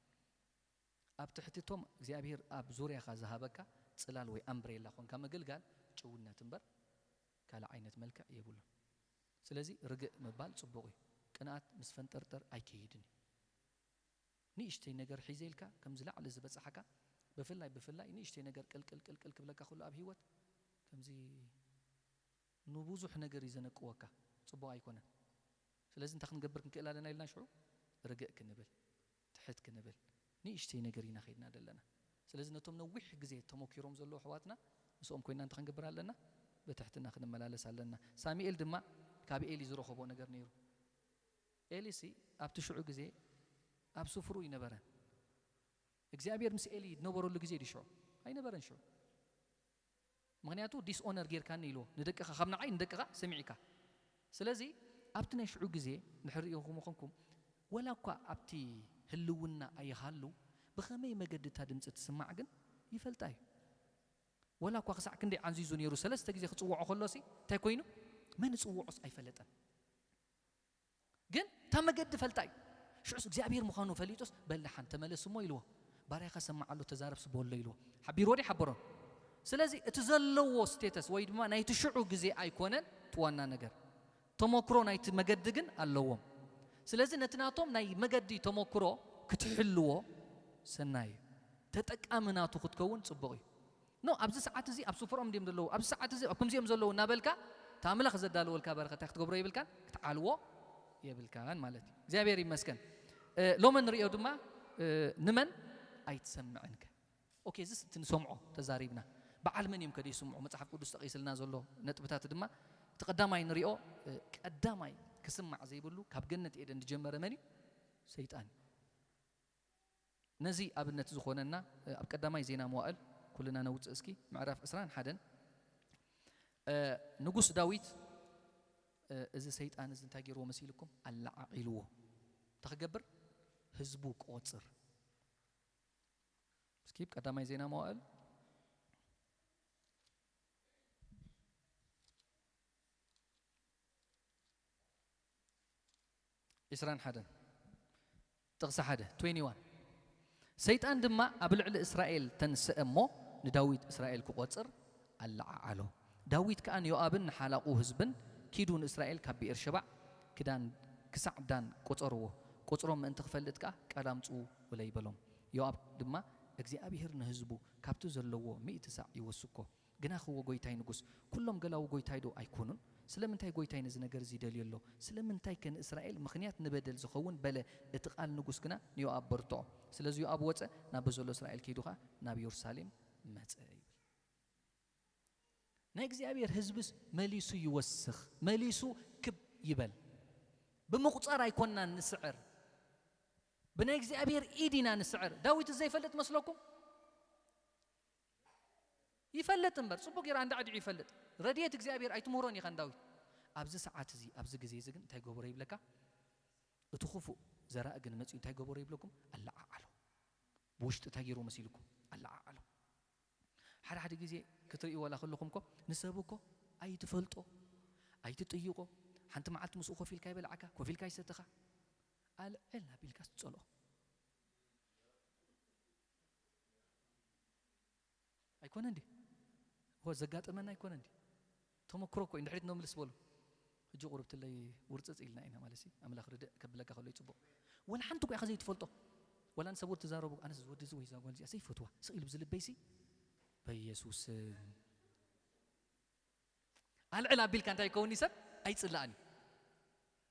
ኣብ ትሕቲ እቶም እግዚኣብሔር ኣብ ዙርያኻ ዝሃበካ ጽላል ወይ ኣምብሬላ ኮንካ ምግልጋል ጭውነት እምበር ካልእ ዓይነት መልክዕ የብሉን። ስለዚ ርግእ ምባል ጽቡቕ እዩ። ቅንኣት ምስ ፈንጠርጠር ኣይከይድን እዩ። ንእሽተይ ነገር ሒዘ ኢልካ ከም ዝላዕሊ ዝበጻሕካ ብፍላይ ብፍላይ ንእሽተይ ነገር ቅልቅል ቅልቅል ክብለካ ከሎ ኣብ ህይወት ከምዚ ንብዙሕ ነገር እዩ ዘነቅወካ። ጽቡቕ ኣይኮነን። ስለዚ እንታይ ክንገብር ክንክእል ኣለና ኢልና ሽዑ ርግእ ክንብል ትሕት ክንብል ንእሽተይ ነገር ኢና ከይድና ዘለና። ስለዚ ነቶም ነዊሕ ግዜ ተመኪሮም ዘለዉ ኣሕዋትና ምስኦም ኮይና እንታይ ክንገብር ኣለና? ብትሕትና ክንመላለስ ኣለና። ሳሙኤል ድማ ካብ ኤሊ ዝረኸቦ ነገር ነይሩ። ኤሊሲ ኣብቲ ሽዑ ግዜ ኣብ ስፍሩ ይነበረ። እግዚኣብሔር ምስ ኤሊ ዝነበረሉ ግዜ ድዩ ሽዑ? ኣይነበረን ሽዑ። ምኽንያቱ ዲስኦነር ጌርካኒ ኢልዎ ንደቅኻ ካብ ንዓይ ንደቅኻ ሰሚዕካ። ስለዚ ኣብቲ ናይ ሽዑ ግዜ ንሕርኢኹም ኾንኩም ወላ እኳ ኣብቲ ህልውና ኣይሃሉ ብኸመይ መገዲ እታ ድምፂ ትስማዕ ግን ይፈልጣ እዩ። ወላ እኳ ክሳዕ ክንደይ ዓንዚዙ ነይሩ ሰለስተ ግዜ ክፅውዖ ከሎሲ እንታይ ኮይኑ መን ዝፅውዖስ ኣይፈለጠን። ግን እታ መገዲ ፈልጣ እዩ። ሽዑስ እግዚኣብሔር ምዃኑ ፈሊጡስ በል ደሓን ተመለስ እሞ ኢልዎ። ባርያኻ ሰማዕ ኣሎ ተዛረብስ በሎ ኢልዎ። ሓቢርዎ ድዩ ሓበሮን? ስለዚ እቲ ዘለዎ ስቴተስ ወይ ድማ ናይቲ ሽዑ ግዜ ኣይኮነን እቲ ዋና ነገር። ተመክሮ ናይቲ መገዲ ግን ኣለዎም። ስለዚ ነቲ ናቶም ናይ መገዲ ተመክሮ ክትሕልዎ ሰናይ እዩ። ተጠቃሚ ናቱ ክትከውን ጽቡቕ እዩ። ኖ ኣብዚ ሰዓት እዚ ኣብ ስፍሮም ድዮም ዘለዉ ኣብዚ ሰዓት እዚ ኣብ ከምዚኦም ዘለዉ እናበልካ እቲ ኣምላኽ ዘዳለወልካ በረኸት እንታይ ክትገብሮ የብልካን ክትዓልዎ የብልካን ማለት እዩ። እግዚኣብሔር ይመስገን። እ፣ ሎሚ ንሪኦ ድማ እ፣ ንመን ኣይትሰምዕን ከ? ኦኬ እዚስ እቲ ንሰምዖ ተዛሪብና። በዓል መን እዮም ከደ ይስምዑ? መጽሓፍ ቅዱስ ጠቒስልና ዘሎ ነጥብታት ድማ እቲ ቀዳማይ ንሪኦ እ፣ ቀዳማይ ክስማዕ ዘይብሉ ካብ ገነት ኤደን ዝጀመረ መን እዩ? ሰይጣን እዩ። ነዚ ኣብነት ዝኾነና ኣብ ቀዳማይ ዜና መዋእል ኩልና ነውፅእ እስኪ ምዕራፍ ዕስራን ሓደን ንጉስ ዳዊት እዚ ሰይጣን እዚ እንታይ ገይርዎ መሲልኩም ኣለዓዒልዎ እንታይ ክገብር ህዝቡ ቆፅር እስኪ ቀዳማይ ዜና መዋእል ዕስራን ሓደን ጥቕሲ ሓደ ትዌንቲ ዋን ሰይጣን ድማ ኣብ ልዕሊ እስራኤል ተንስአ እሞ ንዳዊት እስራኤል ክቖጽር ኣለዓዓሎ። ዳዊት ከኣ ንዮኣብን ንሓላቑ ህዝብን ኪዱ ንእስራኤል ካብ ብኤርሸባዕ ክዳን ክሳዕ ዳን ቁጸርዎ፣ ቁጽሮም ምእንቲ ክፈልጥ ከኣ ቃል ኣምጽኡ ውለይ በሎም። ዮኣብ ድማ እግዚኣብሄር ንህዝቡ ካብቲ ዘለዎ ሚእቲ ሳዕ ይወስኮ። ግናኽዎ ጐይታይ ንጉስ፣ ኩሎም ገላዉ ጐይታይ ዶ ኣይኮኑን? ስለምንታይ ጐይታይ ነዚ ነገር እዚ ይደልዮ ኣሎ? ስለምንታይከ ንእስራኤል ምኽንያት ንበደል ዝኸውን በለ እቲ ቃል ንጉስ ግና ንዮኣብ በርትዖ። ስለዚ ዮኣብ ወጸ፣ ናብ ዘሎ እስራኤል ከይዱ ኸኣ ናብ የሩሳሌም መጸ ይብል። ናይ እግዚኣብሔር ህዝብስ መሊሱ ይወስኽ፣ መሊሱ ክብ ይበል። ብምቑጻር ኣይኮንናን ንስዕር፣ ብናይ እግዚኣብሔር ኢድ ኢና ንስዕር። ዳዊት ዘይፈልጥ መስለኩም? ይፈልጥ እምበር ጽቡቅ ገይሩ ኣንዳዕዲዑ ይፈልጥ። ረድኤት እግዚኣብሔር ኣይትምህሮን ኢኻ ንዳዊት። ኣብዚ ሰዓት እዚ ኣብዚ ግዜ እዚ ግን እንታይ ገበሮ ይብለካ? እቲ ክፉእ ዘራእ ግን መጺኡ እንታይ ገበሮ ይብለኩም? ኣለዓዓሎ። ብውሽጢ እንታይ ገይሩ መሲልኩም? ኣለዓዓሎ። ሓደ ሓደ ግዜ ክትርእዩ ዋላ ከለኹም እኮ ንሰብ እኮ ኣይትፈልጦ ኣይትጥይቆ። ሓንቲ መዓልቲ ምስኡ ኮፍ ኢልካ ይበልዓካ፣ ኮፍ ኢልካ ይሰትኻ። ኣልዕል ኣቢልካስ ትጸልኦ። ኣይኮነ እንዲ እኮ ዘጋጠመና ኣይኮነ እንዲ ተመክሮ እኮ እዩ። ንድሕሪት ነምልስ በሉ። ሕጂ ቁርብትለይ ውርፅፅ ኢልና ኢና ማለት እዩ። ኣምላኽ ርድእ ከብለካ ከሎ ይፅቡቕ። ወላ ሓንቲ እኮ ኢኻ ዘይትፈልጦ። ወላ ንሰብ ወዲ ትዛረቡ ኣነስ ወዲ እዚ ወይ እዛ ጓል እዚኣ ዘይፈትዋ ስቕ ኢሉ ብዝልበይሲ በኢየሱስ ኣልዕል ኣቢልካ እንታይ ይከውን ይሰብ ኣይፅላእን እዩ።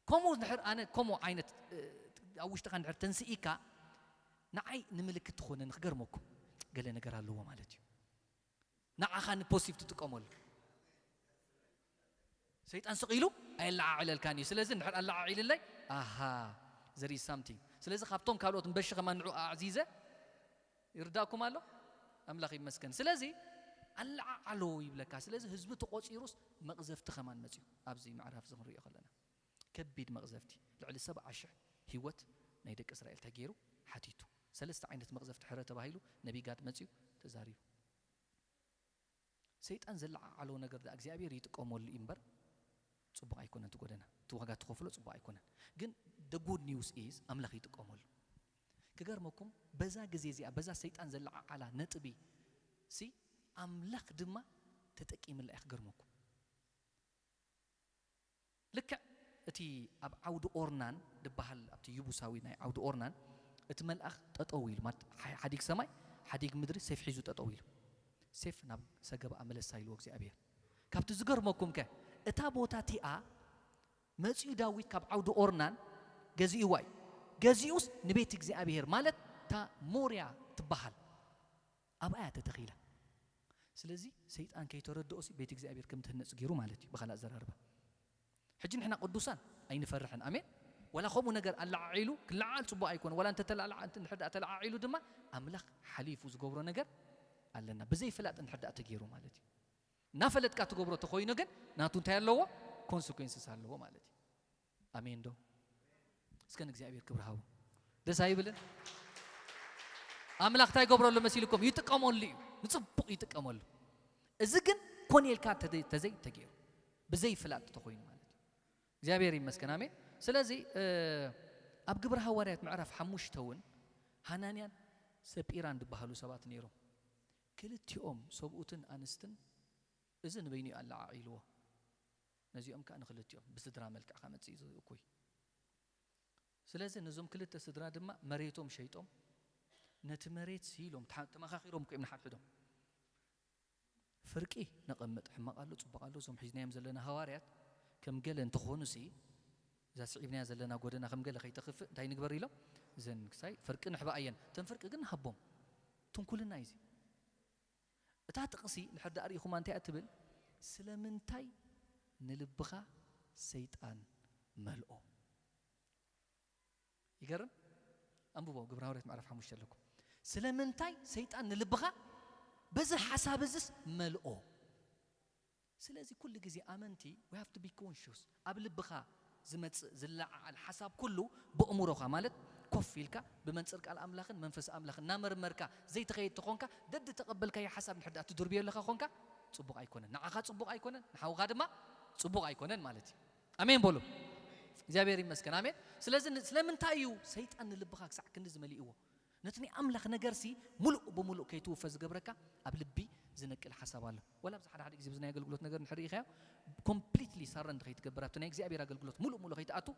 ከምኡ ድሕር ኣነ ከምኡ ዓይነት እ፣ ኣብ ውሽጥኻ ድሕር ተንስኢካ ንዓይ ንምልክት ትኾነኒ ክገርመኩም ገለ ነገር ኣለዎ ማለት እዩ። ንዓኻ ንፖዚቲቭ ትጥቀመሉ ሰይጣን ስቕ ኢሉ ኣየለዓዕለልካን እዩ። ስለዚ እንድሕር ኣለዓዒልለይ ኣሃ ዘሪ ሳምቲንግ። ስለዚ ካብቶም ካልኦት ንበሺ ከማን ንዑ ኣዕዚዘ ይርዳእኩም ኣሎ። ኣምላኽ ይመስገን። ስለዚ ኣለዓዓሎ ይብለካ። ስለዚ ህዝቢ ተቖፂሩስ መቕዘፍቲ ከማን መፅዩ ኣብዚ ምዕራፍ እዚ ክንሪኦ ከለና ከቢድ መቕዘፍቲ ልዕሊ ሰብዓ ሽሕ ህይወት ናይ ደቂ እስራኤል ተገይሩ ሓቲቱ። ሰለስተ ዓይነት መቕዘፍቲ ሕረ ተባሂሉ ነቢይ ጋድ መፅዩ ተዛሪቡ። ሰይጣን ዘለዓዓሎ ነገር ዳ እግዚኣብሔር ይጥቀመሉ እዩ እምበር ፅቡቕ ኣይኮነን። እቲ ጎደና እቲ ዋጋ ትኸፍሎ ፅቡቕ ኣይኮነን። ግን the good news is ኣምላኽ ይጥቀመሉ። ክገርመኩም በዛ ግዜ እዚኣ በዛ ሰይጣን ዘለዓዓላ ነጥቢ ሲ ኣምላኽ ድማ ተጠቂምላ እያ። ክገርመኩም ልክዕ እቲ ኣብ ዓውዲ ኦርናን ዝበሃል ኣብቲ ይቡሳዊ ናይ ዓውዲ ኦርናን እቲ መልኣኽ ጠጠው ኢሉ ማለት ሓ- ሓዲግ ሰማይ ሓዲግ ምድሪ ሴፍ ሒዙ ጠጠው ኢሉ ሴፍ ናብ ሰገባኣ መለሳ ኢልዎ እግዚኣብሔር። ካብቲ ዝገርመኩም ከ እታ ቦታ እቲኣ መጺኡ ዳዊት ካብ ዓውዲ ኦርናን ገዚእዋ እዩ። ገዚኡስ ንቤት እግዚኣብሔር ማለት እታ ሞርያ ትበሃል ኣብኣ እያ ተተኺላ። ስለዚ ሰይጣን ከይተረድኦሲ ቤት እግዚኣብሔር ከም ትህነጽ ገይሩ ማለት እዩ። ብኻልእ ኣዘራርባ ሕጂ ንሕና ቅዱሳን ኣይንፈርሕን። ኣሜን። ወላ ከምኡ ነገር ኣለዓዒሉ ክለዓል ጽቡቕ ኣይኮነ። ወላ እንተተላዕላ እንተ እንድሕር ደኣ ተለዓዒሉ ድማ ኣምላኽ ሓሊፉ ዝገብሮ ነገር ኣለና። ብዘይ ፍላጥ እንድሕር ደኣ ተገይሩ ማለት እዩ። እናፈለጥካ ትገብሮ ተኾይኑ ግን ናቱ እንታይ ኣለዎ? ኮንስኮንስስ ኣለዎ ማለት እዩ። ኣሜን ዶ? እስከ ንእግዚኣብሔር ክብሪ ሃቡ። ደስ ኣይብልን? ኣምላኽ እንታይ ይገብረሉ መሲልኩም? ይጥቀመሉ እዩ። ንጽቡቕ ይጥቀመሉ። እዚ ግን ኮን ኢልካ ተዘይ ተዘይ ተገይሩ ብዘይ ፍላጥ ተኾይኑ ማለት እዩ። እግዚኣብሔር ይመስገን። ኣሜን። ስለዚ እ፣ ኣብ ግብረ ሃዋርያት ምዕራፍ ሓሙሽተ እውን ሃናንያን ሰጲራን ዝበሃሉ ሰባት ነይሮም። ክልቲኦም ሰብኡትን ኣንስትን እዚ ንበይኑ ኣለዓዒልዎ። ነዚኦም ከኣ ንክልቲኦም ብስድራ መልክዕ ከመጽእ እዩ እኩይ። ስለዚ ነዞም ክልተ ስድራ ድማ መሬቶም ሸይጦም ነቲ መሬት ሲ ኢሎም ተሓ- ተመኻኺሮም እኮ እዮም ንሓድሕዶም ፍርቂ ነቐምጥ ሕማቕ ኣሎ ጽቡቕ ኣሎ እዞም ሒዝናዮም ዘለና ሃዋርያት ከም ገለ እንተኾኑ ሲ እዛ ስዒብናያ ዘለና ጎደና ከም ገለ ከይተኽፍእ እንታይ ንግበር ኢሎም እዘን ክሳይ ፍርቂ ንሕባኣየን እተን ፍርቂ ግን ንሃቦም። ትንኩልና እዩ እዚ። እታ ጥቕሲ እንድሕር ደኣ ርኢኹማ እንታይ እያ ትብል? ስለምንታይ ንልብኻ ሰይጣን መልኦ? ይገርም። ኣንብቦ ግብረ ሃዋርያት ምዕራፍ ሓሙሽተ ኣለኩም። ስለምንታይ ሰይጣን ንልብኻ በዚ ሓሳብ እዝስ መልኦ? ስለዚ ኩሉ ግዜ ኣመንቲ we have to be conscious ኣብ ልብኻ ዝመጽእ ዝለዓዓል ሓሳብ ኩሉ ብእምሮኻ ማለት ኮፍ ኢልካ ብመንጽር ቃል ኣምላኽን መንፈስ ኣምላኽን እናመርመርካ ዘይትኸይድ ተኾንካ ደድ ተቐበልካዮ ሓሳብ ንድሕር ደኣ ትድርብዮ ኣለኻ ኾንካ ጽቡቕ ኣይኮነን። ንዓኻ ጽቡቕ ኣይኮነን፣ ንሓውኻ ድማ ጽቡቕ ኣይኮነን ማለት እዩ። ኣሜን በሉ። እግዚኣብሔር ይመስገን። ኣሜን። ስለዚ ን- ስለምንታይ እዩ ሰይጣን ንልብኻ ክሳዕ ክንዲ ዝመሊእዎ? ነቲ ናይ ኣምላኽ ነገርሲ ሙሉእ ብሙሉእ ከይትውፈ ዝገብረካ ኣብ ልቢ ዝነቅል ሓሳብ ኣሎ። ወላ ኣብዚ ሓደ ሓደ ግዜ ብዚ ናይ ኣገልግሎት ነገር እንድሕር ርኢኻዮ፣ ኮምፕሊትሊ ሳረንድ ከይትገብር፣ ኣብቲ ናይ እግዚኣብሔር ኣገልግሎት ሙሉእ ሙሉእ ከይትኣቱ፣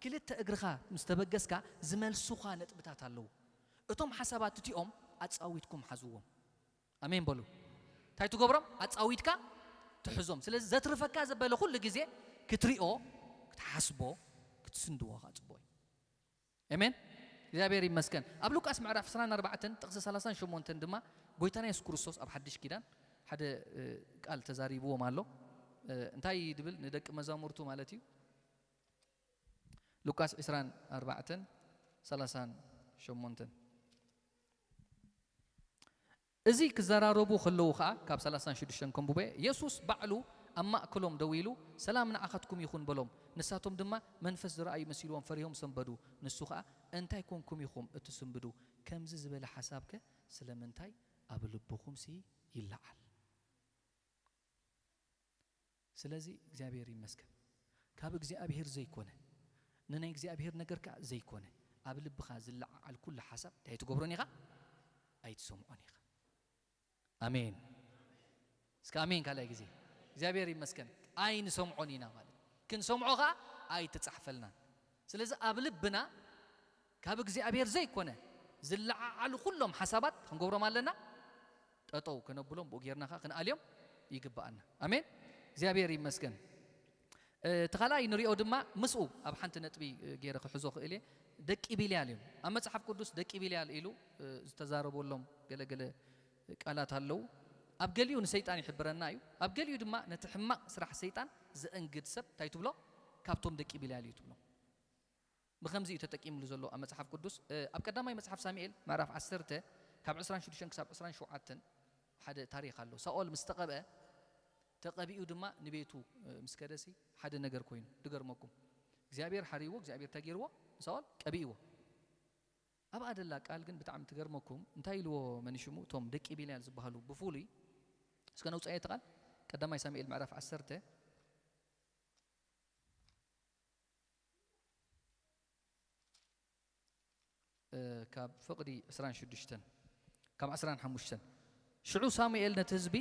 ክልተ እግርኻ ምስ ተበገስካ ዝመልሱኻ ነጥብታት ኣለዉ። እቶም ሓሳባት እቲኦም ኣጻዊትኩም ሓዝዎም። ኣሜን በሉ። እንታይ ትገብሮም? ኣጻዊትካ ትሕዞም። ስለዚ ዘትርፈካ ዘበለ ኩሉ ግዜ ክትሪኦ፣ ክትሓስቦ፣ ክትስንድዎ ከዓ ጽቡቕ እዩ። ኣሜን። እግዚኣብሔር ይመስገን። ኣብ ሉቃስ ምዕራፍ ዕስራን ኣርባዕተን ጥቕሲ ሰላሳን ሸሞንተን ድማ ጎይታና የሱስ ክርስቶስ ኣብ ሓድሽ ኪዳን ሓደ እ፣ ቃል ተዛሪብዎም ኣሎ። እ፣ እንታይ ድብል ንደቂ መዛሙርቱ ማለት እዩ። ሉቃስ ዕስራን ኣርባዕተን ሰላሳን ሸሞንተን። እዚ ክዘራረቡ ከለዉ ኸኣ፣ ካብ ሰላሳን ሽዱሽተን ከንብቦ እየ፣ የሱስ ባዕሉ ኣብ ማእከሎም ደው ኢሉ፣ "ሰላም ንዓኻትኩም ይኹን" በሎም። ንሳቶም ድማ መንፈስ ዝረኣዩ መሲልዎም ፈሪሆም ሰንበዱ። ንሱ ኸኣ፣ "እንታይ ኮንኩም ኢኹም እትስንብዱ? ከምዚ ዝበለ ሓሳብከ ስለምንታይ ኣብ ልብኹምሲ ይለዓል?" ስለዚ እግዚኣብሔር ይመስገን። ካብ እግዚኣብሔር ዘይኮነ፣ ንናይ እግዚኣብሔር ነገር ከኣ ዘይኮነ፣ ኣብ ልብኻ ዝለዓዓል ኩሉ ሓሳብ እንታይ ኣይትገብሮን ኢኻ? ኣይትሰምዖን ኢኻ። ኣሜን። እስከ ኣሜን ካልኣይ ግዜ። እግዚኣብሔር ይመስገን። ኣይንሰምዖን ኢና ማለት። ክንሰምዖ ከኣ ኣይትጻሕፈልናን። ስለዚ ኣብ ልብና ካብ እግዚኣብሔር ዘይኮነ ዝለዓዓሉ ኩሎም ሓሳባት ክንገብሮም ኣለና። ጠጠው ከነብሎም ብኡ ጌርና ከኣ ክንኣልዮም ይግብኣና። ኣሜን። እግዚኣብሔር ይመስገን። እ፣ እቲ ካልኣይ ንሪኦ ድማ ምስኡ ኣብ ሓንቲ ነጥቢ፣ እ፣ ገይረ ክሕዞ ክእል እየ። ደቂ ቢልያል እዮም። ኣብ መጽሓፍ ቅዱስ ደቂ ቢልያል ኢሉ፣ እ፣ ዝተዛረበሎም ገለገለ ቃላት ኣለዉ። ኣብ ገሊኡ ንሰይጣን ይሕብረና እዩ። ኣብ ገሊኡ ድማ ነቲ ሕማቕ ስራሕ ሰይጣን ዘእንግድ ሰብ እንታይ ትብሎ? ካብቶም ደቂ ቢልያል እዩ ትብሎ። ብኸምዚ እዩ ተጠቂምሉ ዘሎ ኣብ መጽሓፍ ቅዱስ። እ፣ ኣብ ቀዳማይ መጽሓፍ ሳሙኤል ምዕራፍ ዓሰርተ ካብ ዕስራን ሽዱሽተን ክሳብ ዕስራን ሸውዓተን ሓደ ታሪኽ ኣሎ። ሳኦል ምስ ተቐብአ፣ ተቐቢኡ ድማ ንቤቱ፣ እ፣ ምስ ከደሲ ሓደ ነገር ኮይኑ ድገርመኩም። እግዚኣብሔር ሓርይዎ፣ እግዚኣብሔር እንታይ ገይርዎ? ንሳኦል ቀቢእዎ። ኣብኣ ደላ ቃል ግን ብጣዕሚ ትገርመኩም። እንታይ ኢልዎ መን ሽሙ? እቶም ደቂ ቢልያል ዝበሃሉ ብፍሉይ። እስከ ነውጻኤ እቲ ቃል። ቀዳማይ ሳሙኤል ምዕራፍ ዓሰርተ እ፣ ካብ ፍቕዲ ዕስራን ሽዱሽተን፣ ካብ ዕስራን ሓሙሽተን። ሽዑ ሳሙኤል ነቲ ህዝቢ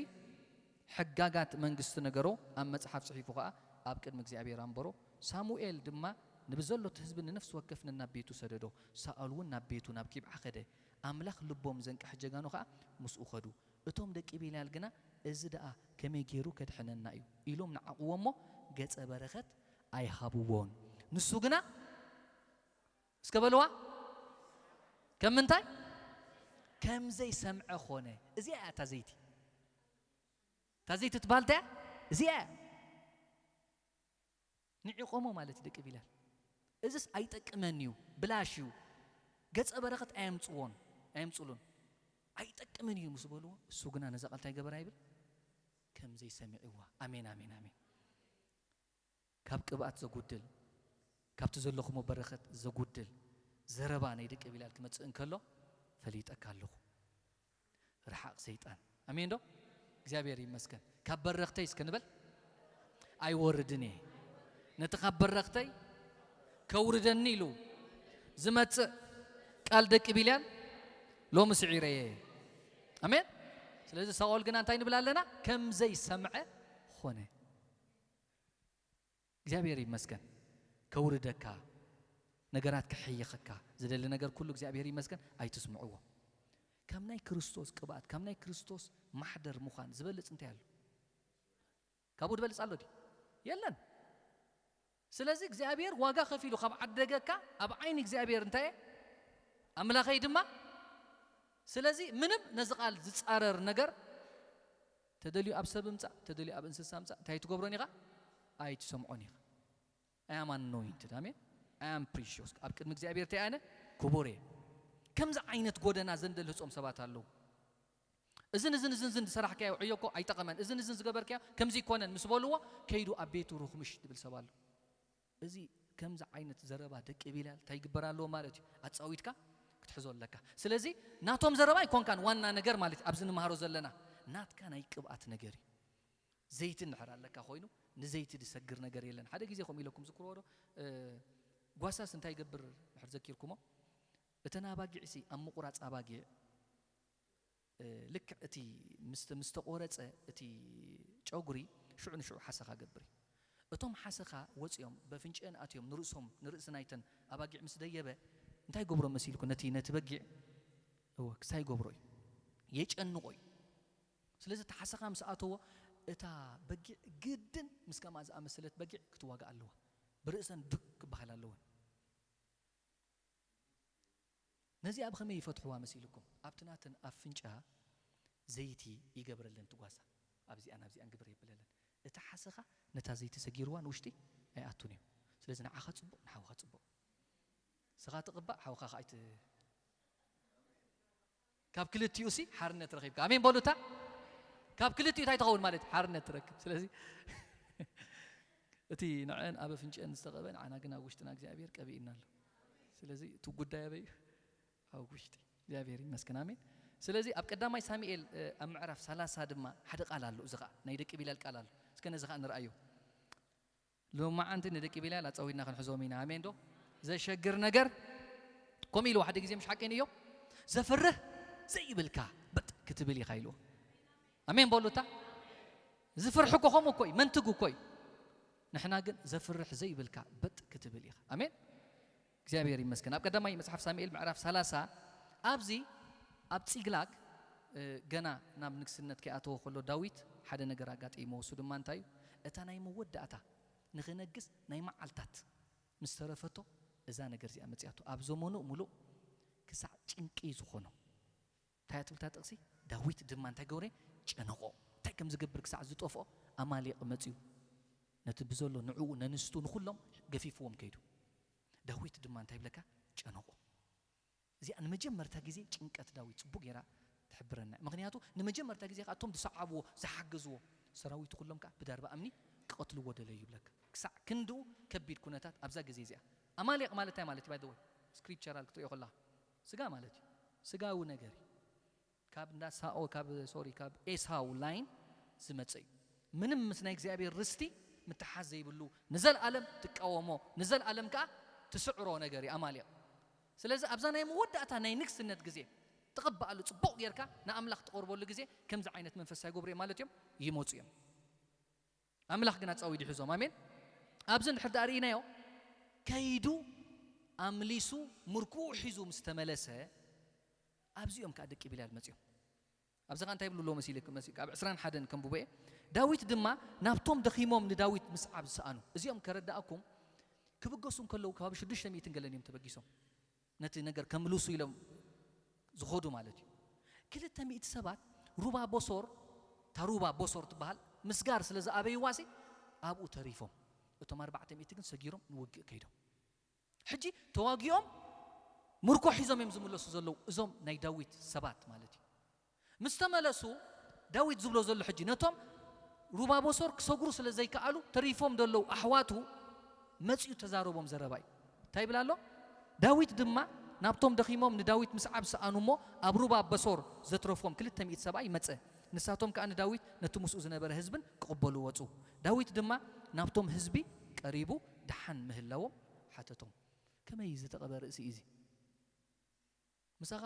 ሕጋጋት መንግስቲ ነገሮ፣ ኣብ መጽሓፍ ጽሒፉ ኸኣ ኣብ ቅድሚ እግዚኣብሔር ኣንበሮ። ሳሙኤል ድማ ንብዘሎ እቲ ህዝቢ ንነፍሲ ወከፍ ነናብ ቤቱ ሰደዶ። ሳኦል እውን ናብ ቤቱ ናብ ጊብዓ ኸደ። ኣምላኽ ልቦም ዘንቀሐ ጀጋኑ ኸኣ ምስኡ ኸዱ። እቶም ደቂ ቤልያል ግና፣ "እዚ ደኣ ከመይ ገይሩ ከድሕነና እዩ?" ኢሎም ነዓቕዎ እሞ፣ ገጸ በረኸት ኣይሃብዎን። ንሱ ግና፣ እስከ በልዋ፣ ከም ምንታይ? ከም ዘይሰምዐ ኾነ። እዚኣ እያ እታ ዘይቲ። እታ ዘይቲ ትበሃል እንታይ እያ? እዚኣ እያ። ንዒቖሞ ማለት እዩ ደቂ ቢላል። እዚስ ኣይጠቅመን እዩ፣ ብላሽ እዩ፣ ገጸ በረኸት ኣየምጽዎን፣ ኣየምጽሉን። ኣይጠቅምን እዩ ምስ በልዎ፣ እሱ ግና ነዛ ቃል እንታይ ገበራ ይብል? ከም ዘይሰሚዕዋ። ኣሜን፣ ኣሜን፣ ኣሜን። ካብ ቅብኣት ዘጉድል፣ ካብቲ ዘለኹሞ በረኸት ዘጉድል ዘረባ ናይ ደቂ ቢላል ክመጽእ እንከሎ፣ ፈሊጠካ ኣለኹ። ርሓቕ ሰይጣን። ኣሜን ዶ? እግዚኣብሔር ይመስገን። ካብ በረኽተይ እስከ ንበል፣ ኣይወርድን እየ። ነቲ ካብ በረኽተይ ከውርደኒ ኢሉ ዝመጽእ ቃል ደቂ ቢልያል ሎሚ ስዒረየ። ኣሜን። ስለዚ ሳኦል ግና እንታይ ንብል ኣለና? ከም ዘይሰምዐ ኾነ። እግዚኣብሔር ይመስገን። ከውርደካ፣ ነገራት ክሕይኸካ ዝደሊ ነገር ኩሉ እግዚኣብሔር ይመስገን፣ ኣይትስምዕዎ። ካብ ናይ ክርስቶስ ቅብኣት፣ ካብ ናይ ክርስቶስ ማሕደር ምዃን ዝበልጽ እንታይ ኣሎ? ካብኡ ዝበልጽ ኣሎ ድዩ? የለን። ስለዚ እግዚኣብሔር ዋጋ ከፊሉ ካብ ዓደገካ፣ ኣብ ዓይኒ እግዚኣብሔር እንታይ እየ? ኣምላኸይ ድማ። ስለዚ ምንም ነዚ ቃል ዝጻረር ነገር ተደልዩ ኣብ ሰብ ምጻእ፣ ተደልዩ ኣብ እንስሳ ምጻእ፣ እንታይ ትገብሮን ኢኻ? ኣይትሰምዖን ኢኻ። I am anointed፣ ኣሜን። I am precious፣ ኣብ ቅድሚ እግዚኣብሔር እንታይ ኣነ ክቡር እየ። ከምዚ ዓይነት ጎደና ዘንደልህጾም ሰባት ኣለዉ። እዝን እዝን እዝን እዝን ዝሰራሕካዮ ዕዮ እኮ ኣይጠቐመን፣ እዝን እዝን ዝገበርካዮ ከምዚ ይኮነን ምስ በልዎ፣ ከይዱ ኣብ ቤቱ ርኹምሽ ዝብል ሰብ ኣሎ። እዚ ከምዚ ዓይነት ዘረባ ደቂ ቢላል እንታይ ይግበር ኣለዎ ማለት እዩ? ኣጻዊትካ ክትሕዞ ኣለካ። ስለዚ ናቶም ዘረባ ኣይኮንካን ዋና ነገር ማለት እዩ፣ ኣብዚ ንመሃሮ ዘለና ናትካ ናይ ቅብኣት ነገር እዩ። ዘይቲ እንድሕር ኣለካ ኮይኑ ንዘይቲ ዝሰግር ነገር የለን። ሓደ ግዜ ከምኡ ኢለኩም ዝክርዎ ዶ? እ፣ ጓሳስ እንታይ ይገብር እንድሕር ዘኪርኩሞ? እተን ኣባጊዕሲ ኣብ ምቑራጽ ኣባጊዕ ልክዕ እቲ ምስ ምስ ተቖረጸ እቲ ጨጉሪ ሽዑ ንሽዑ ሓሰኻ ገብር እዩ። እቶም ሓሰኻ ወጺኦም በፍንጭአን ኣትዮም ንርእሶም ንርእሲ ናይተን ኣባጊዕ ምስ ደየበ እንታይ ገብሮ መሲልኩ ነቲ ነቲ በጊዕ እወ ክሳይ ገብሮ እዩ የጨንቆ እዩ። ስለዚ እቲ ሓሰኻ ምስ ኣተዎ እታ በጊዕ ግድን ምስ ከምኣ ዝኣመሰለት በጊዕ ክትዋጋእ ኣለዋ። ብርእሰን ዱክ ክበሃል ኣለወን። ነዚኣ ብኸመይ ይፈትሕዋ መሲልኩም? ኣብቲ ናተን ኣፍንጫ ዘይቲ ይገብረለን ትጓሳ ኣብዚኣን ኣብዚኣን ግብር የብለለን። እቲ ሓሰኻ ነታ ዘይቲ ሰጊርዋ ንውሽጢ ኣይኣቱን እዩ። ስለዚ ንዓኻ ጽቡቕ ንሓውኻ ጽቡቕ። ስኻ ትቕባእ ሓውኻ ከኣ ኣይት ካብ ክልቲኡ ሲ ሓርነት ረኺብካ። ኣሜን በሉታ። ካብ ክልቲኡ እንታይ ትኸውን ማለት ሓርነት ትረክብ። ስለዚ እቲ ንዐን ኣብ ኣፍንጭአን ዝተቐበ ንዓና ግን ኣብ ውሽጥና እግዚኣብሔር ቀቢእና ኣሎ። ስለዚ እቲ ጉዳይ ኣበይ እዩ? ኣብ ውሽጢ። እግዚኣብሔር ይመስገን። ኣሜን። ስለዚ ኣብ ቀዳማይ ሳሙኤል ኣብ ምዕራፍ ሰላሳ ድማ ሓደ ቃል ኣሎ። እዚ ኸዓ ናይ ደቂ ቢላል ቃል ኣሎ። እስከ ነዚ ኸዓ ንርኣዮ። ሎማዓንቲ ንደቂ ቢላል ኣጸዊድና ክንሕዞም ኢና። ኣሜን ዶ? ዘሸግር ነገር ከምኡ ኢልዎ ሓደ ግዜ ምሽ ሓቀይን እዮም ዘፍርህ ዘይብልካ በጥ ክትብል ኢኻ ኢልዎ። ኣሜን በሉታ። ዝፍርሕ እኮ ከምኡ እኮ እዩ መንትግ እኮ እዩ። ንሕና ግን ዘፍርሕ ዘይብልካ በጥ ክትብል ኢኻ። ኣሜን። እግዚኣብሔር ይመስገን። ኣብ ቀዳማይ መጽሓፍ ሳሙኤል ምዕራፍ ሰላሳ ኣብዚ ኣብ ጺግላግ ገና ናብ ንግስነት ከይኣተወ ከሎ ዳዊት ሓደ ነገር ኣጋጢሞ። እሱ ድማ እንታይ እዩ? እታ ናይ መወዳእታ ንኽነግስ ናይ መዓልታት ምስ ተረፈቶ እዛ ነገር እዚኣ መጽያቶ ኣብ ዘመኑ ምሉእ ክሳዕ ጭንቂ ዝኾኖ እንታይ ትብልታ ጥቕሲ? ዳዊት ድማ እንታይ ገብረ? ጨነቆ። እንታይ ከም ዝገብር ክሳዕ ዝጠፍኦ ኣማሌቕ መጽዩ ነቲ ብዘሎ ንዕኡ ነንስቱ ንኹሎም ገፊፍዎም ከይዱ። ዳዊት ድማ እንታይ ይብለካ? ጨነቆ። እዚኣ ንመጀመርታ ግዜ ጭንቀት ዳዊት ጽቡቅ ጌራ ትሕብረና። ምኽንያቱ ንመጀመርታ ግዜ ከኣ እቶም ዝሰዓብዎ ዝሓገዝዎ ሰራዊቱ ኩሎም ከኣ ብዳርባ እምኒ ክቐትልዎ ደለዩ ይብለካ። ክሳዕ ክንድኡ ከቢድ ኩነታት ኣብዛ ግዜ እዚኣ። ኣማሌቕ ማለት እንታይ ማለት እዩ? By the way scriptural ክትሪኦ ከለኻ ስጋ ማለት እዩ። ስጋዊ ነገር እዩ። ካብ እንዳ ሳኦ ካብ ሶሪ ካብ ኤሳው ላይን ዝመጸ እዩ። ምንም ምስ ናይ እግዚኣብሔር ርስቲ ምትሓዝ ዘይብሉ ንዘልኣለም ትቃወሞ ንዘልኣለም ከኣ ትስዕሮ ነገር እዩ ኣማሌቕ። ስለዚ ኣብዛ ናይ መወዳእታ ናይ ንግስነት ግዜ ትቕበኣሉ ጽቡቕ ጌርካ ንኣምላኽ ትቐርበሉ ግዜ ከምዚ ዓይነት መንፈሳዊ ገብሩ እዮም ማለት እዮም ይመጹ እዮም። ኣምላኽ ግን ኣጻዊዱ ሒዞም ኣሜን። ኣብዚ እንድሕር ደኣ ርኢናዮ ከይዱ ኣምሊሱ ምርኩኡ ሒዙ ምስ ተመለሰ ኣብዚኦም ከኣ ደቂ ቢላል መጺኦም። ኣብዚ ኸኣ እንታይ ይብሉ ኣለዉ መሲልክ መሲልክ ኣብ ዕስራን ሓደን ከንብቦ እየ። ዳዊት ድማ ናብቶም ደኺሞም ንዳዊት ምስዓብ ዝሰኣኑ እዚኦም ከረዳእኩም ክብገሱ እንከለዉ ከባቢ ሽዱሽተ ሚእትን ገለን እዮም ተበጊሶም። ነቲ ነገር ከምልሱ ኢሎም ዝኸዱ ማለት እዩ። ክልተ ሚእቲ ሰባት ሩባ ቦሶር እታ ሩባ ቦሶር ትበሃል ምስጋር ስለ ዝኣበይዋሲ ኣብኡ ተሪፎም። እቶም ኣርባዕተ ሚእቲ ግን ሰጊሮም ንውግእ ከይዶም። ሕጂ ተዋጊኦም ምርኮ ሒዞም እዮም ዝምለሱ ዘለዉ እዞም ናይ ዳዊት ሰባት ማለት እዩ። ምስ ተመለሱ ዳዊት ዝብሎ ዘሎ ሕጂ ነቶም ሩባ ቦሶር ክሰግሩ ስለ ዘይከኣሉ ተሪፎም ዘለዉ ኣሕዋቱ መጺኡ ተዛረቦም ዘረባ እዩ። እንታይ ይብል ኣሎ? ዳዊት ድማ ናብቶም ደኺሞም ንዳዊት ምስዓብ ሰኣኑ እሞ ኣብ ሩባ በሶር ዘትረፎም ክልተ ሚእቲ ሰብኣይ መጸ። ንሳቶም ከኣ ንዳዊት ነቲ ምስኡ ዝነበረ ህዝብን ክቕበሉ ወጹ። ዳዊት ድማ ናብቶም ህዝቢ ቀሪቡ ደሓን ምህላዎም ሓተቶም። ከመይ ዝተቐበ ርእሲ እዩ እዚ? ምሳኻ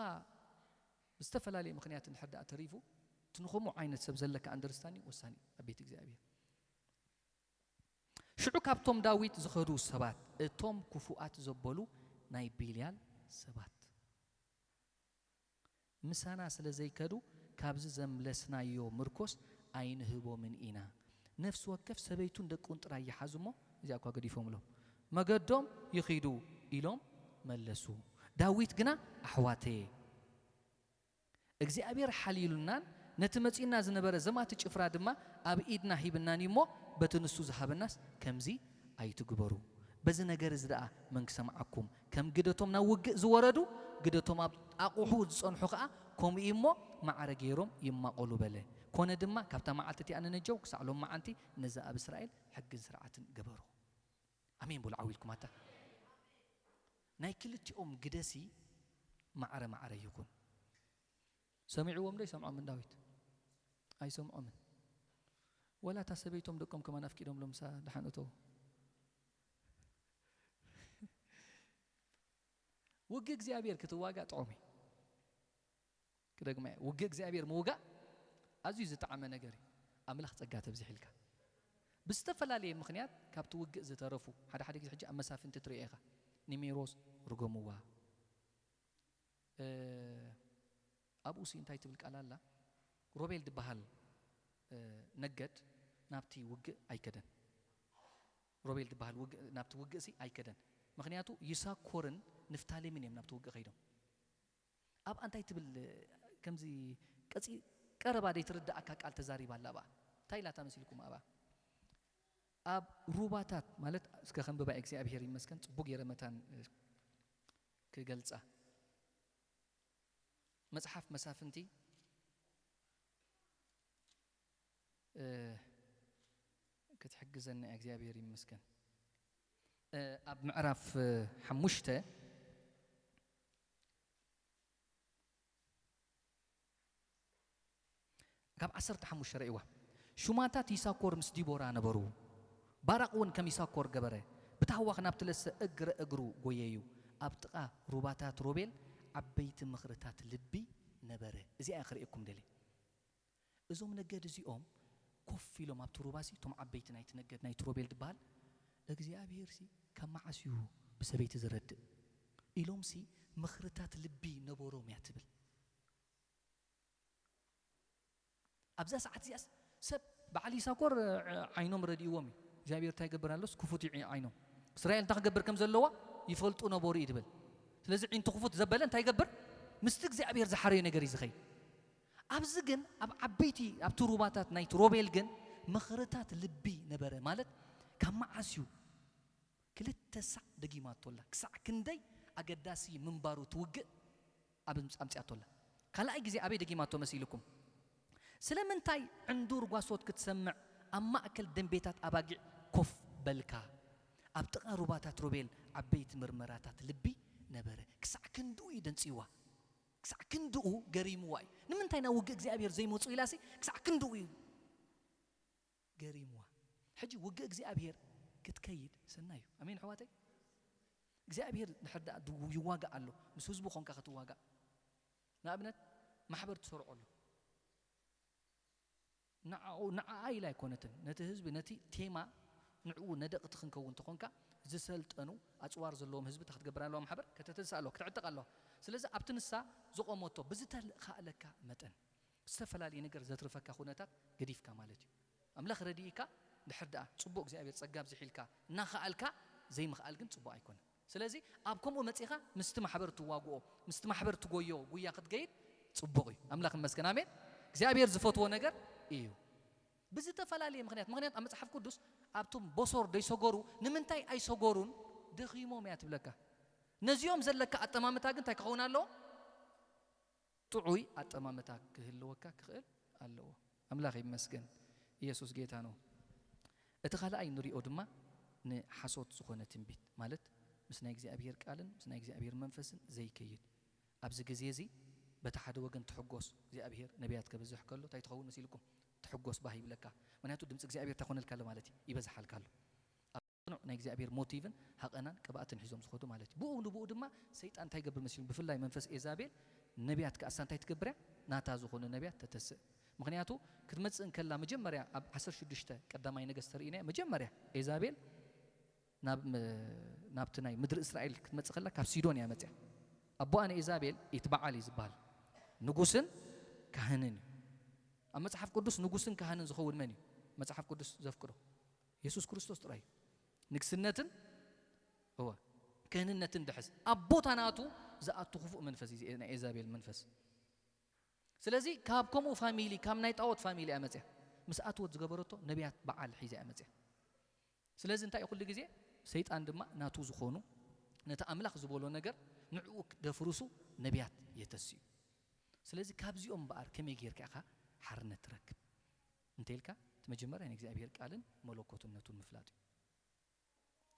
ብዝተፈላለየ ምኽንያት እንድሕር ደኣ ተሪፉ እቲ ንኸምኡ ዓይነት ሰብ ዘለካ ኣንደርስታንዲንግ ወሳኒ እዩ ኣብ ቤት እግዚኣብሔር። ሽዑ ካብቶም ዳዊት ዝኸዱ ሰባት እቶም ክፉኣት ዘበሉ ናይ ቤልያል ሰባት ምሳና ስለ ዘይከዱ ካብዚ ዘምለስናዮ ምርኮስ ኣይንህቦምን ኢና። ነፍሲ ወከፍ ሰበይቱን ደቁን ጥራይ ይሓዙ እሞ እዚኣ እኳ ገዲፎምሎም መገዶም ይኺዱ ኢሎም መለሱ። ዳዊት ግና ኣሕዋተየ እግዚኣብሔር ሓልዩልናን ነቲ መጺእና ዝነበረ ዘማቲ ጭፍራ ድማ ኣብ ኢድና ሂብናን እዩ እሞ በቲ ንሱ ዝሃበናስ ከምዚ ኣይትግበሩ። በዚ ነገር እዚ ደኣ መን ክሰምዓኩም? ከም ግደቶም ናብ ውግእ ዝወረዱ ግደቶም ኣብ ኣቑሑ ዝጸንሑ ኸኣ ከምኡ እዩ እሞ ማዕረ ገይሮም ይማቐሉ በለ። ኮነ ድማ ካብታ መዓልቲ እቲኣ ንነጀው ክሳዕ ሎም መዓንቲ ነዚ ኣብ እስራኤል ሕግን ስርዓትን ገበሩ። ኣሜን በሉ ዓው ኢልኩም ኣታ። ናይ ክልቲኦም ግደሲ ማዕረ ማዕረ ይኹን። ሰሚዕዎም ዶ ይሰምዖምን ዳዊት? ኣይሰምዖምን። ወላ እታ ሰበይቶም ደቆም ከማን ኣፍቂዶምሎም ምሳ ደሓን እተዉ። ውግ እግዚኣብሔር ክትዋጋእ ጥዑም እዩ። ክደግማ እየ፣ ውግእ እግዚኣብሔር ምውጋእ ኣዝዩ ዝጠዓመ ነገር እዩ። ኣምላኽ ጸጋ ተብዝሕልካ። ብዝተፈላለየ ምኽንያት ካብቲ ውግእ ዝተረፉ፣ ሓደ ሓደ ግዜ ሕጂ ኣብ መሳፍንቲ ትርእዮ ኢኻ። ኒሜሮስ ርገምዋ። እ፣ ኣብኡ ሲ እንታይ ትብል ቃል ኣላ? ሮቤል ዝበሃል፣ እ፣ ነገድ ናብቲ ውግእ ኣይከደን። ሮቤል ዝበሃል ውግእ፣ ናብቲ ውግእ ሲ ኣይከደን። ምኽንያቱ ይሳኮርን ንፍታሌምን እዮም ናብቲ ውግእ ከይዶም። ኣብ እንታይ ትብል፣ ከምዚ ቀጺ-፣ ቀረባ ደይ ትርዳእካ ቃል ተዛሪባ ኣላ ኣብኣ። እንታይ ኢላታ መሲልኩም ኣብኣ? ኣብ ሩባታት ማለት፣ እስከ ከንብባ፣ እግዚኣብሔር ይመስገን፣ ጽቡቅ ገይረ መታን፣ እ፣ ክገልጻ። መጽሓፍ መሳፍንቲ፣ እ፣ ክትሕግዘና እግዚኣብሔር ይመስገን። እ፣ ኣብ ምዕራፍ፣ እ፣ ሓሙሽተ ካብ ዓሰርተ ሓሙሽተ ርእይዋ። ሹማታት ይሳኮር ምስ ዲቦራ ነበሩ። ባራቕ እውን ከም ይሳኮር ገበረ። ብታህዋኽ ናብ ትለሰ እግረ እግሩ ጎየዩ። ኣብ ጥቓ ሩባታት ሮቤል ዓበይቲ ምኽርታት ልቢ ነበረ። እዚኣ ክርእየኩም ደልየ። እዞም ነገድ እዚኦም ኮፍ ኢሎም ኣብቲ ሩባሲ፣ እቶም ዓበይቲ ናይቲ ነገድ፣ ናይቲ ሮቤል ዝበሃል፣ "እግዚኣብሄርሲ ካብ መዓስ እዩ ብሰበይቲ ዝረድእ?" ኢሎምሲ ምኽርታት ልቢ ነበሮም እያ ትብል። ኣብዛ ሰዓት እዚኣስ ሰብ በዓል ይሳኮር፣ እ፣ ዓይኖም ረድእዎም እዩ። እግዚኣብሔር እንታይ ይገብር ኣሎስ ክፉት እዩ ዓይኖም። እስራኤል እንታይ ክገብር ከም ዘለዋ ይፈልጡ ነበሩ እዩ ትብል። ስለዚ ዒንቱ ክፉት ዘበለ እንታይ ይገብር? ምስቲ እግዚኣብሔር ዝሓረዮ ነገር እዩ ዝኸይድ። ኣብዚ ግን ኣብ ዓበይቲ፣ ኣብቲ ሩባታት ናይቲ ሮቤል ግን ምኽርታት ልቢ ነበረ። ማለት ካብ መዓስ እዩ ክልተ ሳዕ ደጊማቶ ኣላ። ክሳዕ ክንደይ ኣገዳሲ ምንባሩ ትውግእ ኣብ ኣምጽኣቶ ኣላ። ካልኣይ ግዜ ኣበይ ደጊማቶ መሲልኩም? ስለምንታይ ዕንዱር ጓሶት ክትሰምዕ ኣብ ማእከል ደንቤታት ኣባጊዕ ኮፍ በልካ? ኣብ ጥቓ ሩባታት ሮቤል ዓበይቲ ምርመራታት ልቢ ነበረ። ክሳዕ ክንድኡ እዩ ደንጽይዋ። ክሳዕ ክንድኡ ገሪምዋ እዩ። ንምንታይ ናብ ውግእ እግዚኣብሔር ዘይመጹ ኢላሲ ክሳዕ ክንድኡ እዩ ገሪምዋ። ሕጂ ውግእ እግዚኣብሔር ክትከይድ ሰናይ እዩ። ኣሜን ኣሕዋተይ? እግዚኣብሔር ድሕር ደኣ ድው-፣ ይዋጋእ ኣሎ፣ ምስ ህዝቡ ኾንካ ክትዋጋእ። ንኣብነት ማሕበር ትሰርዖ ኣሎ። ንዓኡ፣ ንዓኣ ኢላ ኣይኮነትን። ነቲ ህዝቢ፣ ነቲ ቴማ ንዕኡ ነደቕቲ ክንከውን እንተኾንካ፣ ዝሰልጠኑ ኣጽዋር ዘለዎም ህዝቢ እንታይ ክትገብር ኣለዋ? ማሕበር ከተተንስእ ኣለዋ፣ ክትዕጠቕ ኣለዋ። ስለዚ ኣብቲ ንሳ ዝቖመቶ ብዝተኻእለካ መጠን ዝተፈላለየ ነገር ዘትርፈካ ኩነታት ገዲፍካ ማለት እዩ። ኣምላኽ ረድኢካ ድሕር ደኣ ጽቡቕ፣ እግዚኣብሔር ጸጋ ኣብዚሒልካ እናኸኣልካ፣ ዘይምኽኣል ግን ጽቡቕ ኣይኮነን። ስለዚ ኣብ ከምኡ መጺኻ ምስቲ ማሕበር ትዋግኦ፣ ምስቲ ማሕበር ትጎዮ ጉያ ክትገይድ ጽቡቕ እዩ። ኣምላኽ ይመስገን። ኣሜን። እግዚኣብሔር ዝፈትዎ ነገር እዩ። ብዝተፈላለየ ምኽንያት፣ ምኽንያት ኣብ መጽሓፍ ቅዱስ ኣብቶም ቦሶር ደይሰገሩ ንምንታይ ኣይሰገሩን? ደኺሞም እያ ትብለካ። ነዚኦም ዘለካ ኣጠማምታ ግን እንታይ ክኸውን ኣለዎ? ጥዑይ ኣጠማምታ ክህልወካ ክኽእል ኣለዎ። ኣምላኽ ይመስገን። ኢየሱስ ጌታ ነው። እቲ ካልኣይ ንሪኦ ድማ ንሓሶት ዝኾነ ትንቢት፣ ማለት ምስ ናይ እግዚኣብሔር ቃልን ምስ ናይ እግዚኣብሔር መንፈስን ዘይከይድ። ኣብዚ ግዜ እዚ በቲ ሓደ ወገን ትሕጎስ፣ እግዚኣብሔር ነቢያት ከብዝሕ ከሎ እንታይ ትኸውን መሲልኩም? ትሕጎስ ባህ ይብለካ። ምኽንያቱ ድምፂ እግዚኣብሔር እንታይ ኮነልካ ኣሎ ማለት እዩ? ይበዝሓልካ ኣሎ። ኣብ ጽኑዕ ናይ እግዚኣብሔር ሞቲቭን ሃቐናን ቅብኣትን ሒዞም ዝኸዱ ማለት እዩ። ብኡ ንብኡ ድማ ሰይጣን እንታይ ይገብር መሲሉ? ብፍላይ መንፈስ ኤዛቤል ነቢያት ከኣሳ እንታይ ትገብር እያ? ናታ ዝኾኑ ነቢያት ተተስእ። ምኽንያቱ ክትመጽእ እንከላ መጀመርያ ኣብ ዓሰርተ ሽዱሽተ ቀዳማይ ነገስት ተርእይና፣ መጀመርያ ኤዛቤል ናብ፣ ናብቲ ናይ ምድሪ እስራኤል ክትመጽእ ከላ ካብ ሲዶን እያ መጽያ። ኣቦኣ ንኤዛቤል ኢትበዓል እዩ ዝበሃል። ንጉስን ካህንን እዩ። ኣብ መጽሓፍ ቅዱስ ንጉስን ካህንን ዝኸውን መን እዩ? መጽሓፍ ቅዱስ ዘፍቅዶ የሱስ ክርስቶስ ጥራይ እዩ። ንግስነትን፣ እወ፣ ክህንነትን ድሕዝ። ኣብ ቦታ ናቱ ዝኣቱ ክፉእ መንፈስ እዩ፣ ናይ ኤዛቤል መንፈስ። ስለዚ ካብ ከምኡ ፋሚሊ፣ ካብ ናይ ጣዖት ፋሚሊ እያ መጽያ። ምስ ኣትወት ዝገበረቶ ነቢያት በዓል ሒዛ እያ መጽያ። ስለዚ እንታይ እዩ? ኩሉ ግዜ ሰይጣን ድማ ናቱ ዝኾኑ፣ ነቲ ኣምላኽ ዝበሎ ነገር ንዕኡ ደፍርሱ ነቢያት የተስዩ። ስለዚ ካብዚኦም እምበኣር ከመይ ጌርካ ኢኻ ሓርነት ትረክብ? እንተ ኢልካ፣ እቲ መጀመርያ ንእግዚኣብሔር ቃልን መለኮትነቱን ምፍላጥ እዩ።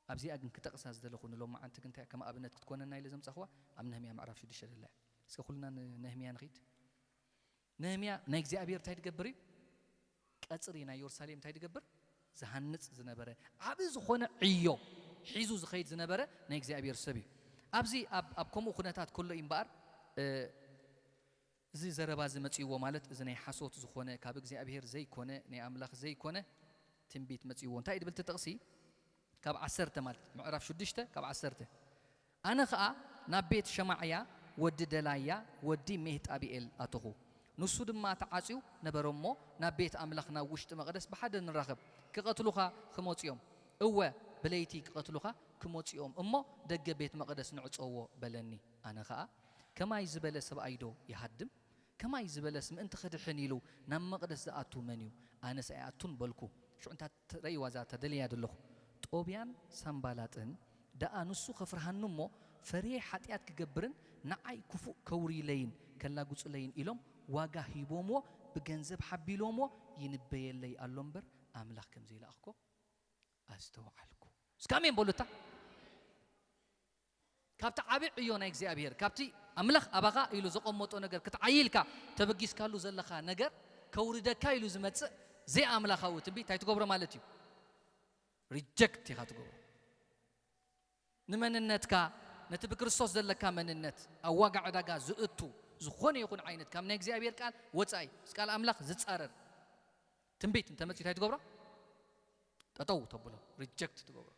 ኣብዚኣ ግን ክጠቕሳ ዝደለኹ ንሎማዓንቲ ግን እንታይ ከም ኣብነት ክትኮነና ኢለ ዘምጻኽዋ፣ ኣብ ነህምያ ምዕራፍ ሽዱሽተ ደላ እያ። እስከ ኩልና ንነህምያ ንኺድ። ነህምያ ናይ እግዚኣብሔር እንታይ ድገብር እዩ? ቀጽሪ ናይ የሩሳሌም እንታይ ድገብር? ዝሃንጽ ዝነበረ፣ ዓቢ ዝኾነ ዕዮ ሒዙ ዝኸይድ ዝነበረ ናይ እግዚኣብሔር ሰብ እዩ። ኣብዚ ኣብ፣ ኣብ ከምኡ ኩነታት ከሎ እዩ እምበኣር፣ እ፣ እዚ ዘረባ እዚ መጺእዎ ማለት እዚ ናይ ሓሶት ዝኾነ ካብ እግዚኣብሔር ዘይኮነ ናይ ኣምላኽ ዘይኮነ ትንቢት መጺእዎ። እንታይ ድብል እቲ ጥቕሲ? ካብ ዓሰርተ ማለት ምዕራፍ ሽዱሽተ ካብ ዓሰርተ ኣነ ኸኣ ናብ ቤት ሸማዕያ ወዲ ደላያ ወዲ ሜህጣብኤል ኣተኹ። ንሱ ድማ ተዓጽዩ ነበረ እሞ ናብ ቤት ኣምላኽ ናብ ውሽጢ መቕደስ ብሓደ ንራኸብ። ክቐትሉኻ ክመጹ እዮም፣ እወ ብለይቲ ክቐትሉኻ ክመጹ እዮም እሞ ደገ ቤት መቕደስ ንዕጸዎ በለኒ። ኣነ ኸኣ ከማይ ዝበለ ሰብኣይዶ ይሃድም? ከማይ ዝበለስ ምእንቲ ክድሕን ኢሉ ናብ መቕደስ ዝኣቱ መን እዩ? ኣነስ ኣይኣቱን በልኩ። ሽዑ እንታ ትረእይዋ እዛ ተደልያ ዘለኹ ጦብያን ሳምባላጥን ደኣ ንሱ ከፍርሃኒ እሞ ፈርየ ሓጢኣት ክገብርን ንዓይ ክፉእ ከውርይለይን ከላጉጽለይን ኢሎም ዋጋ ሂቦምዎ ብገንዘብ ሓቢሎምዎ ይንበየለይ ኣሎ እምበር ኣምላኽ ከም ዘይለኣኽኮ ኣስተውዓልኩ። እስከ ኣሜን በሉታ። ካብቲ ዓቢ ዕዮ ናይ እግዚኣብሔር ካብቲ ኣምላኽ ኣባኻ ኢሉ ዘቐመጦ ነገር ክትዓይልካ ተበጊስካሉ ዘለኻ ነገር ከውርደካ ኢሉ ዝመጽእ ዘይኣምላኻዊ ትንቢት እንታይ ትገብሮ ማለት እዩ? ሪጀክት ኢኻ ትገብሮ። ንመንነትካ ነቲ ብክርስቶስ ዘለካ መንነት ኣብ ዋጋ ዕዳጋ ዝእቱ ዝኾነ ይኹን ዓይነት ካብ ናይ እግዚኣብሔር ቃል ወጻኢ ምስ ቃል ኣምላኽ ዝጻረር ትንቢት እንተመጽኡ እንታይ ትገብሮ? ጠጠው ተብሎ፣ ሪጀክት ትገብሮ።